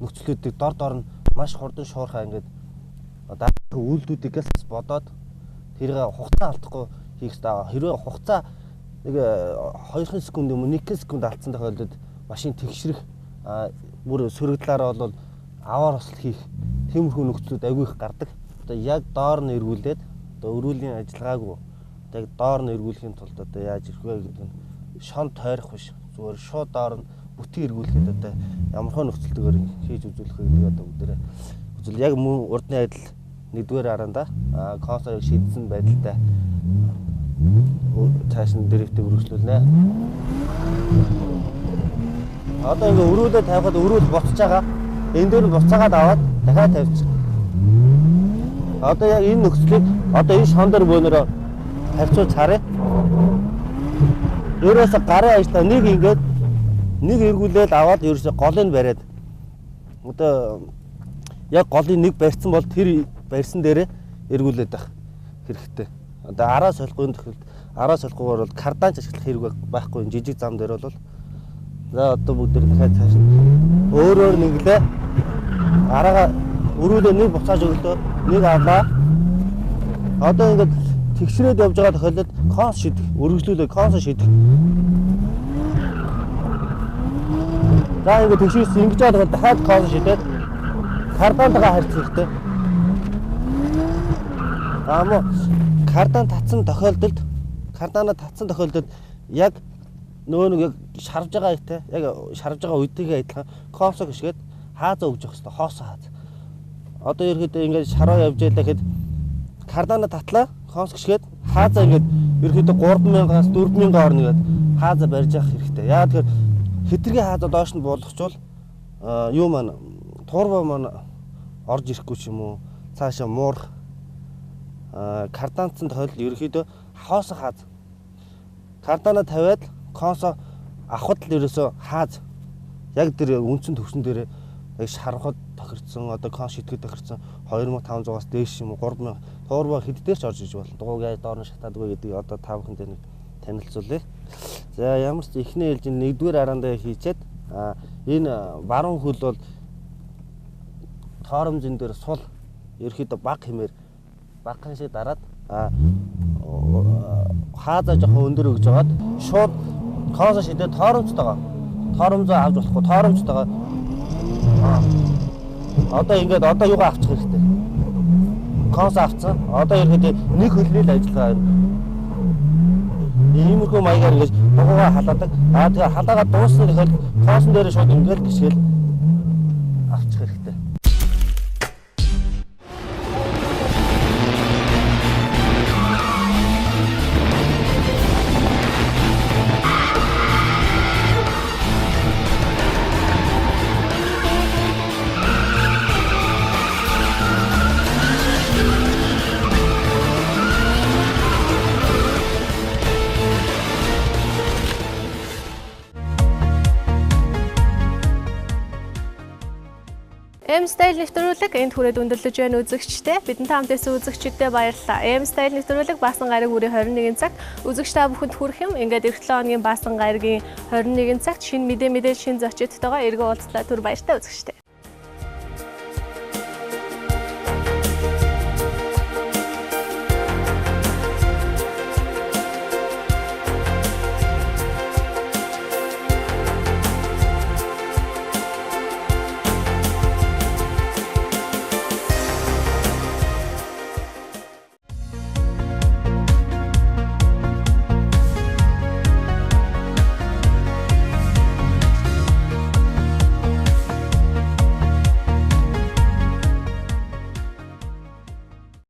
нөхцлүүдийг дор нь маш хурдан шуурхаа ингээд дараагийн үйлдэлүүдийг л бодоод тэрийг хугацаа алдахгүй хийх ёстой. Хэрвээ хугацаа нэг 2 секунд юм уу 1 секунд алдсан тохиолдолд машин тэгшрэх бүр сөрөг талаараа бол аваар осол хийх тиймэрхүү нөхцлүүд айгүй их гардаг. Одоо яг доор нь эргүүлээд одоо өрүүлийн ажиллагаагүй одоо яг доор нь эргүүлэхийн тулд одоо яаж ирэх вэ гэдэг нь шон тойрох биш. Зүгээр шууд доор нь бүтэн эргүүлэхэд одоо ямархуу нөхцөлтэйгээр хийж үзүүлэх вэ гэдэг одоо бүгдээрээ үзэл яг мөн урдны адил нэгдүгээр араанда консолыг шийдсэн байдалтай цааш нь дрифтийг үргэлжлүүлнэ. Одоо ингээ өрөөлөө тавихад өрөөл буцаж байгаа. Энэ дээр нь буцаагаад аваад дахиад тавьчих. Одоо яг энэ нөхцөлийг одоо энэ шон дээр бөөнөрөө харьцуулж харъя. Ерөөсө гарын ажиллаа нэг ингээд нэг эргүүлээд аваад ерөөсө голыг бариад одоо яг голын нэг барьсан бол тэр барьсан дээрээ эргүүлээд байх хэрэгтэй. Одоо араа солихгүй тохиолдолд араа солихгүйгээр бол карданч ашиглах хэрэг байхгүй энэ жижиг зам дээр бол за одоо бүгд дахиад цааш нь өөрөөр нэглээ. Араагаа өрүүлээ нэг буцааж өглөө, нэг авлаа. Одоо ингээд тэгшрээд явж байгаа тохиолдолд конс шидэх, өргөжлүүлээ конс шидэх. За ингээд тэгшээс ингэж байгаа тохиолдолд дахиад конс шидээд кардантайгаа харьцах хэрэгтэй. За мөн кардан татсан тохиолдолд кардана татсан тохиолдолд яг нөгөө нэг яг шарвж байгаа үедээ яг шарвж байгаа үетэйгээ адилхан консо гიშгээд хаазаа өгж явах хэрэгтэй. Хоосон хааз. Одоо ерөөдөө ингээд шараа явж байлаа гэхэд кардана татлаа конс гიშгээд хаазаа ингээд ерөөдөө 3000-аас 4000 орно гээд хаазаа барьж явах хэрэгтэй. Яагаад тэгэхээр хэтэрхий хаазаа доош нь буулгачвал юу маань турбо маань орж ирэхгүй ч юм уу цаашаа муурах карданцсан тохиолдолд ерөөхдөө хоосон хааз кардана тавиад консо авахд л ерөөсөө хааз яг тэр үндсэн төвшин дээр яг шарвахад тохирцсон одоо конс шидэхэд тохирцсон 2500-аас дээш юм уу 3000 турбо хэд дээр ч орж иж болно. Дугуйг яаж доор нь шатаадгүй гэдгийг одоо та бүхэндээ нэг танилцуулъя. За ямар ч эхний ээлжинд нэгдүгээр араандаа хийчээд энэ баруун хөл бол торомжин дээр сул ерөөхдөө баг хэмээр багхан шиг дараад хаазаа жоохон өндөр өгж жагаад шууд консо шидээ торомжтойгоо торомзоо авч болохгүй торомжтойгоо одоо ингээд одоо юугаа авчих хэрэгтэй. Консо авцсан. Одоо ерөөхдөө нэг хөлний л ажиллагаа юм. Иймэрхүү маягаар ингэж дугуйгаа халаадаг. Аа тэгээ халаагаад дууссан тохиолдолд консон дээр шууд ингээд гიშгээл авчих хэрэгтэй. M Style нэвтрүүлэг энд хүрээд өндөрлөж байна үзэгчдээ. Бидэнтэй хамт байсан үзэгчдэд баярлалаа. M Style нэвтрүүлэг Баасан гараг үрийн 21 цагт үзэгч та бүхэнд хүрэх юм. Ингээд эх 7 хоногийн Баасан гарагийн 21 цагт шинэ мэдээ шинэ зочидтойгоо эргэн уулзлаа. Түр баяртай үзэгчдээ.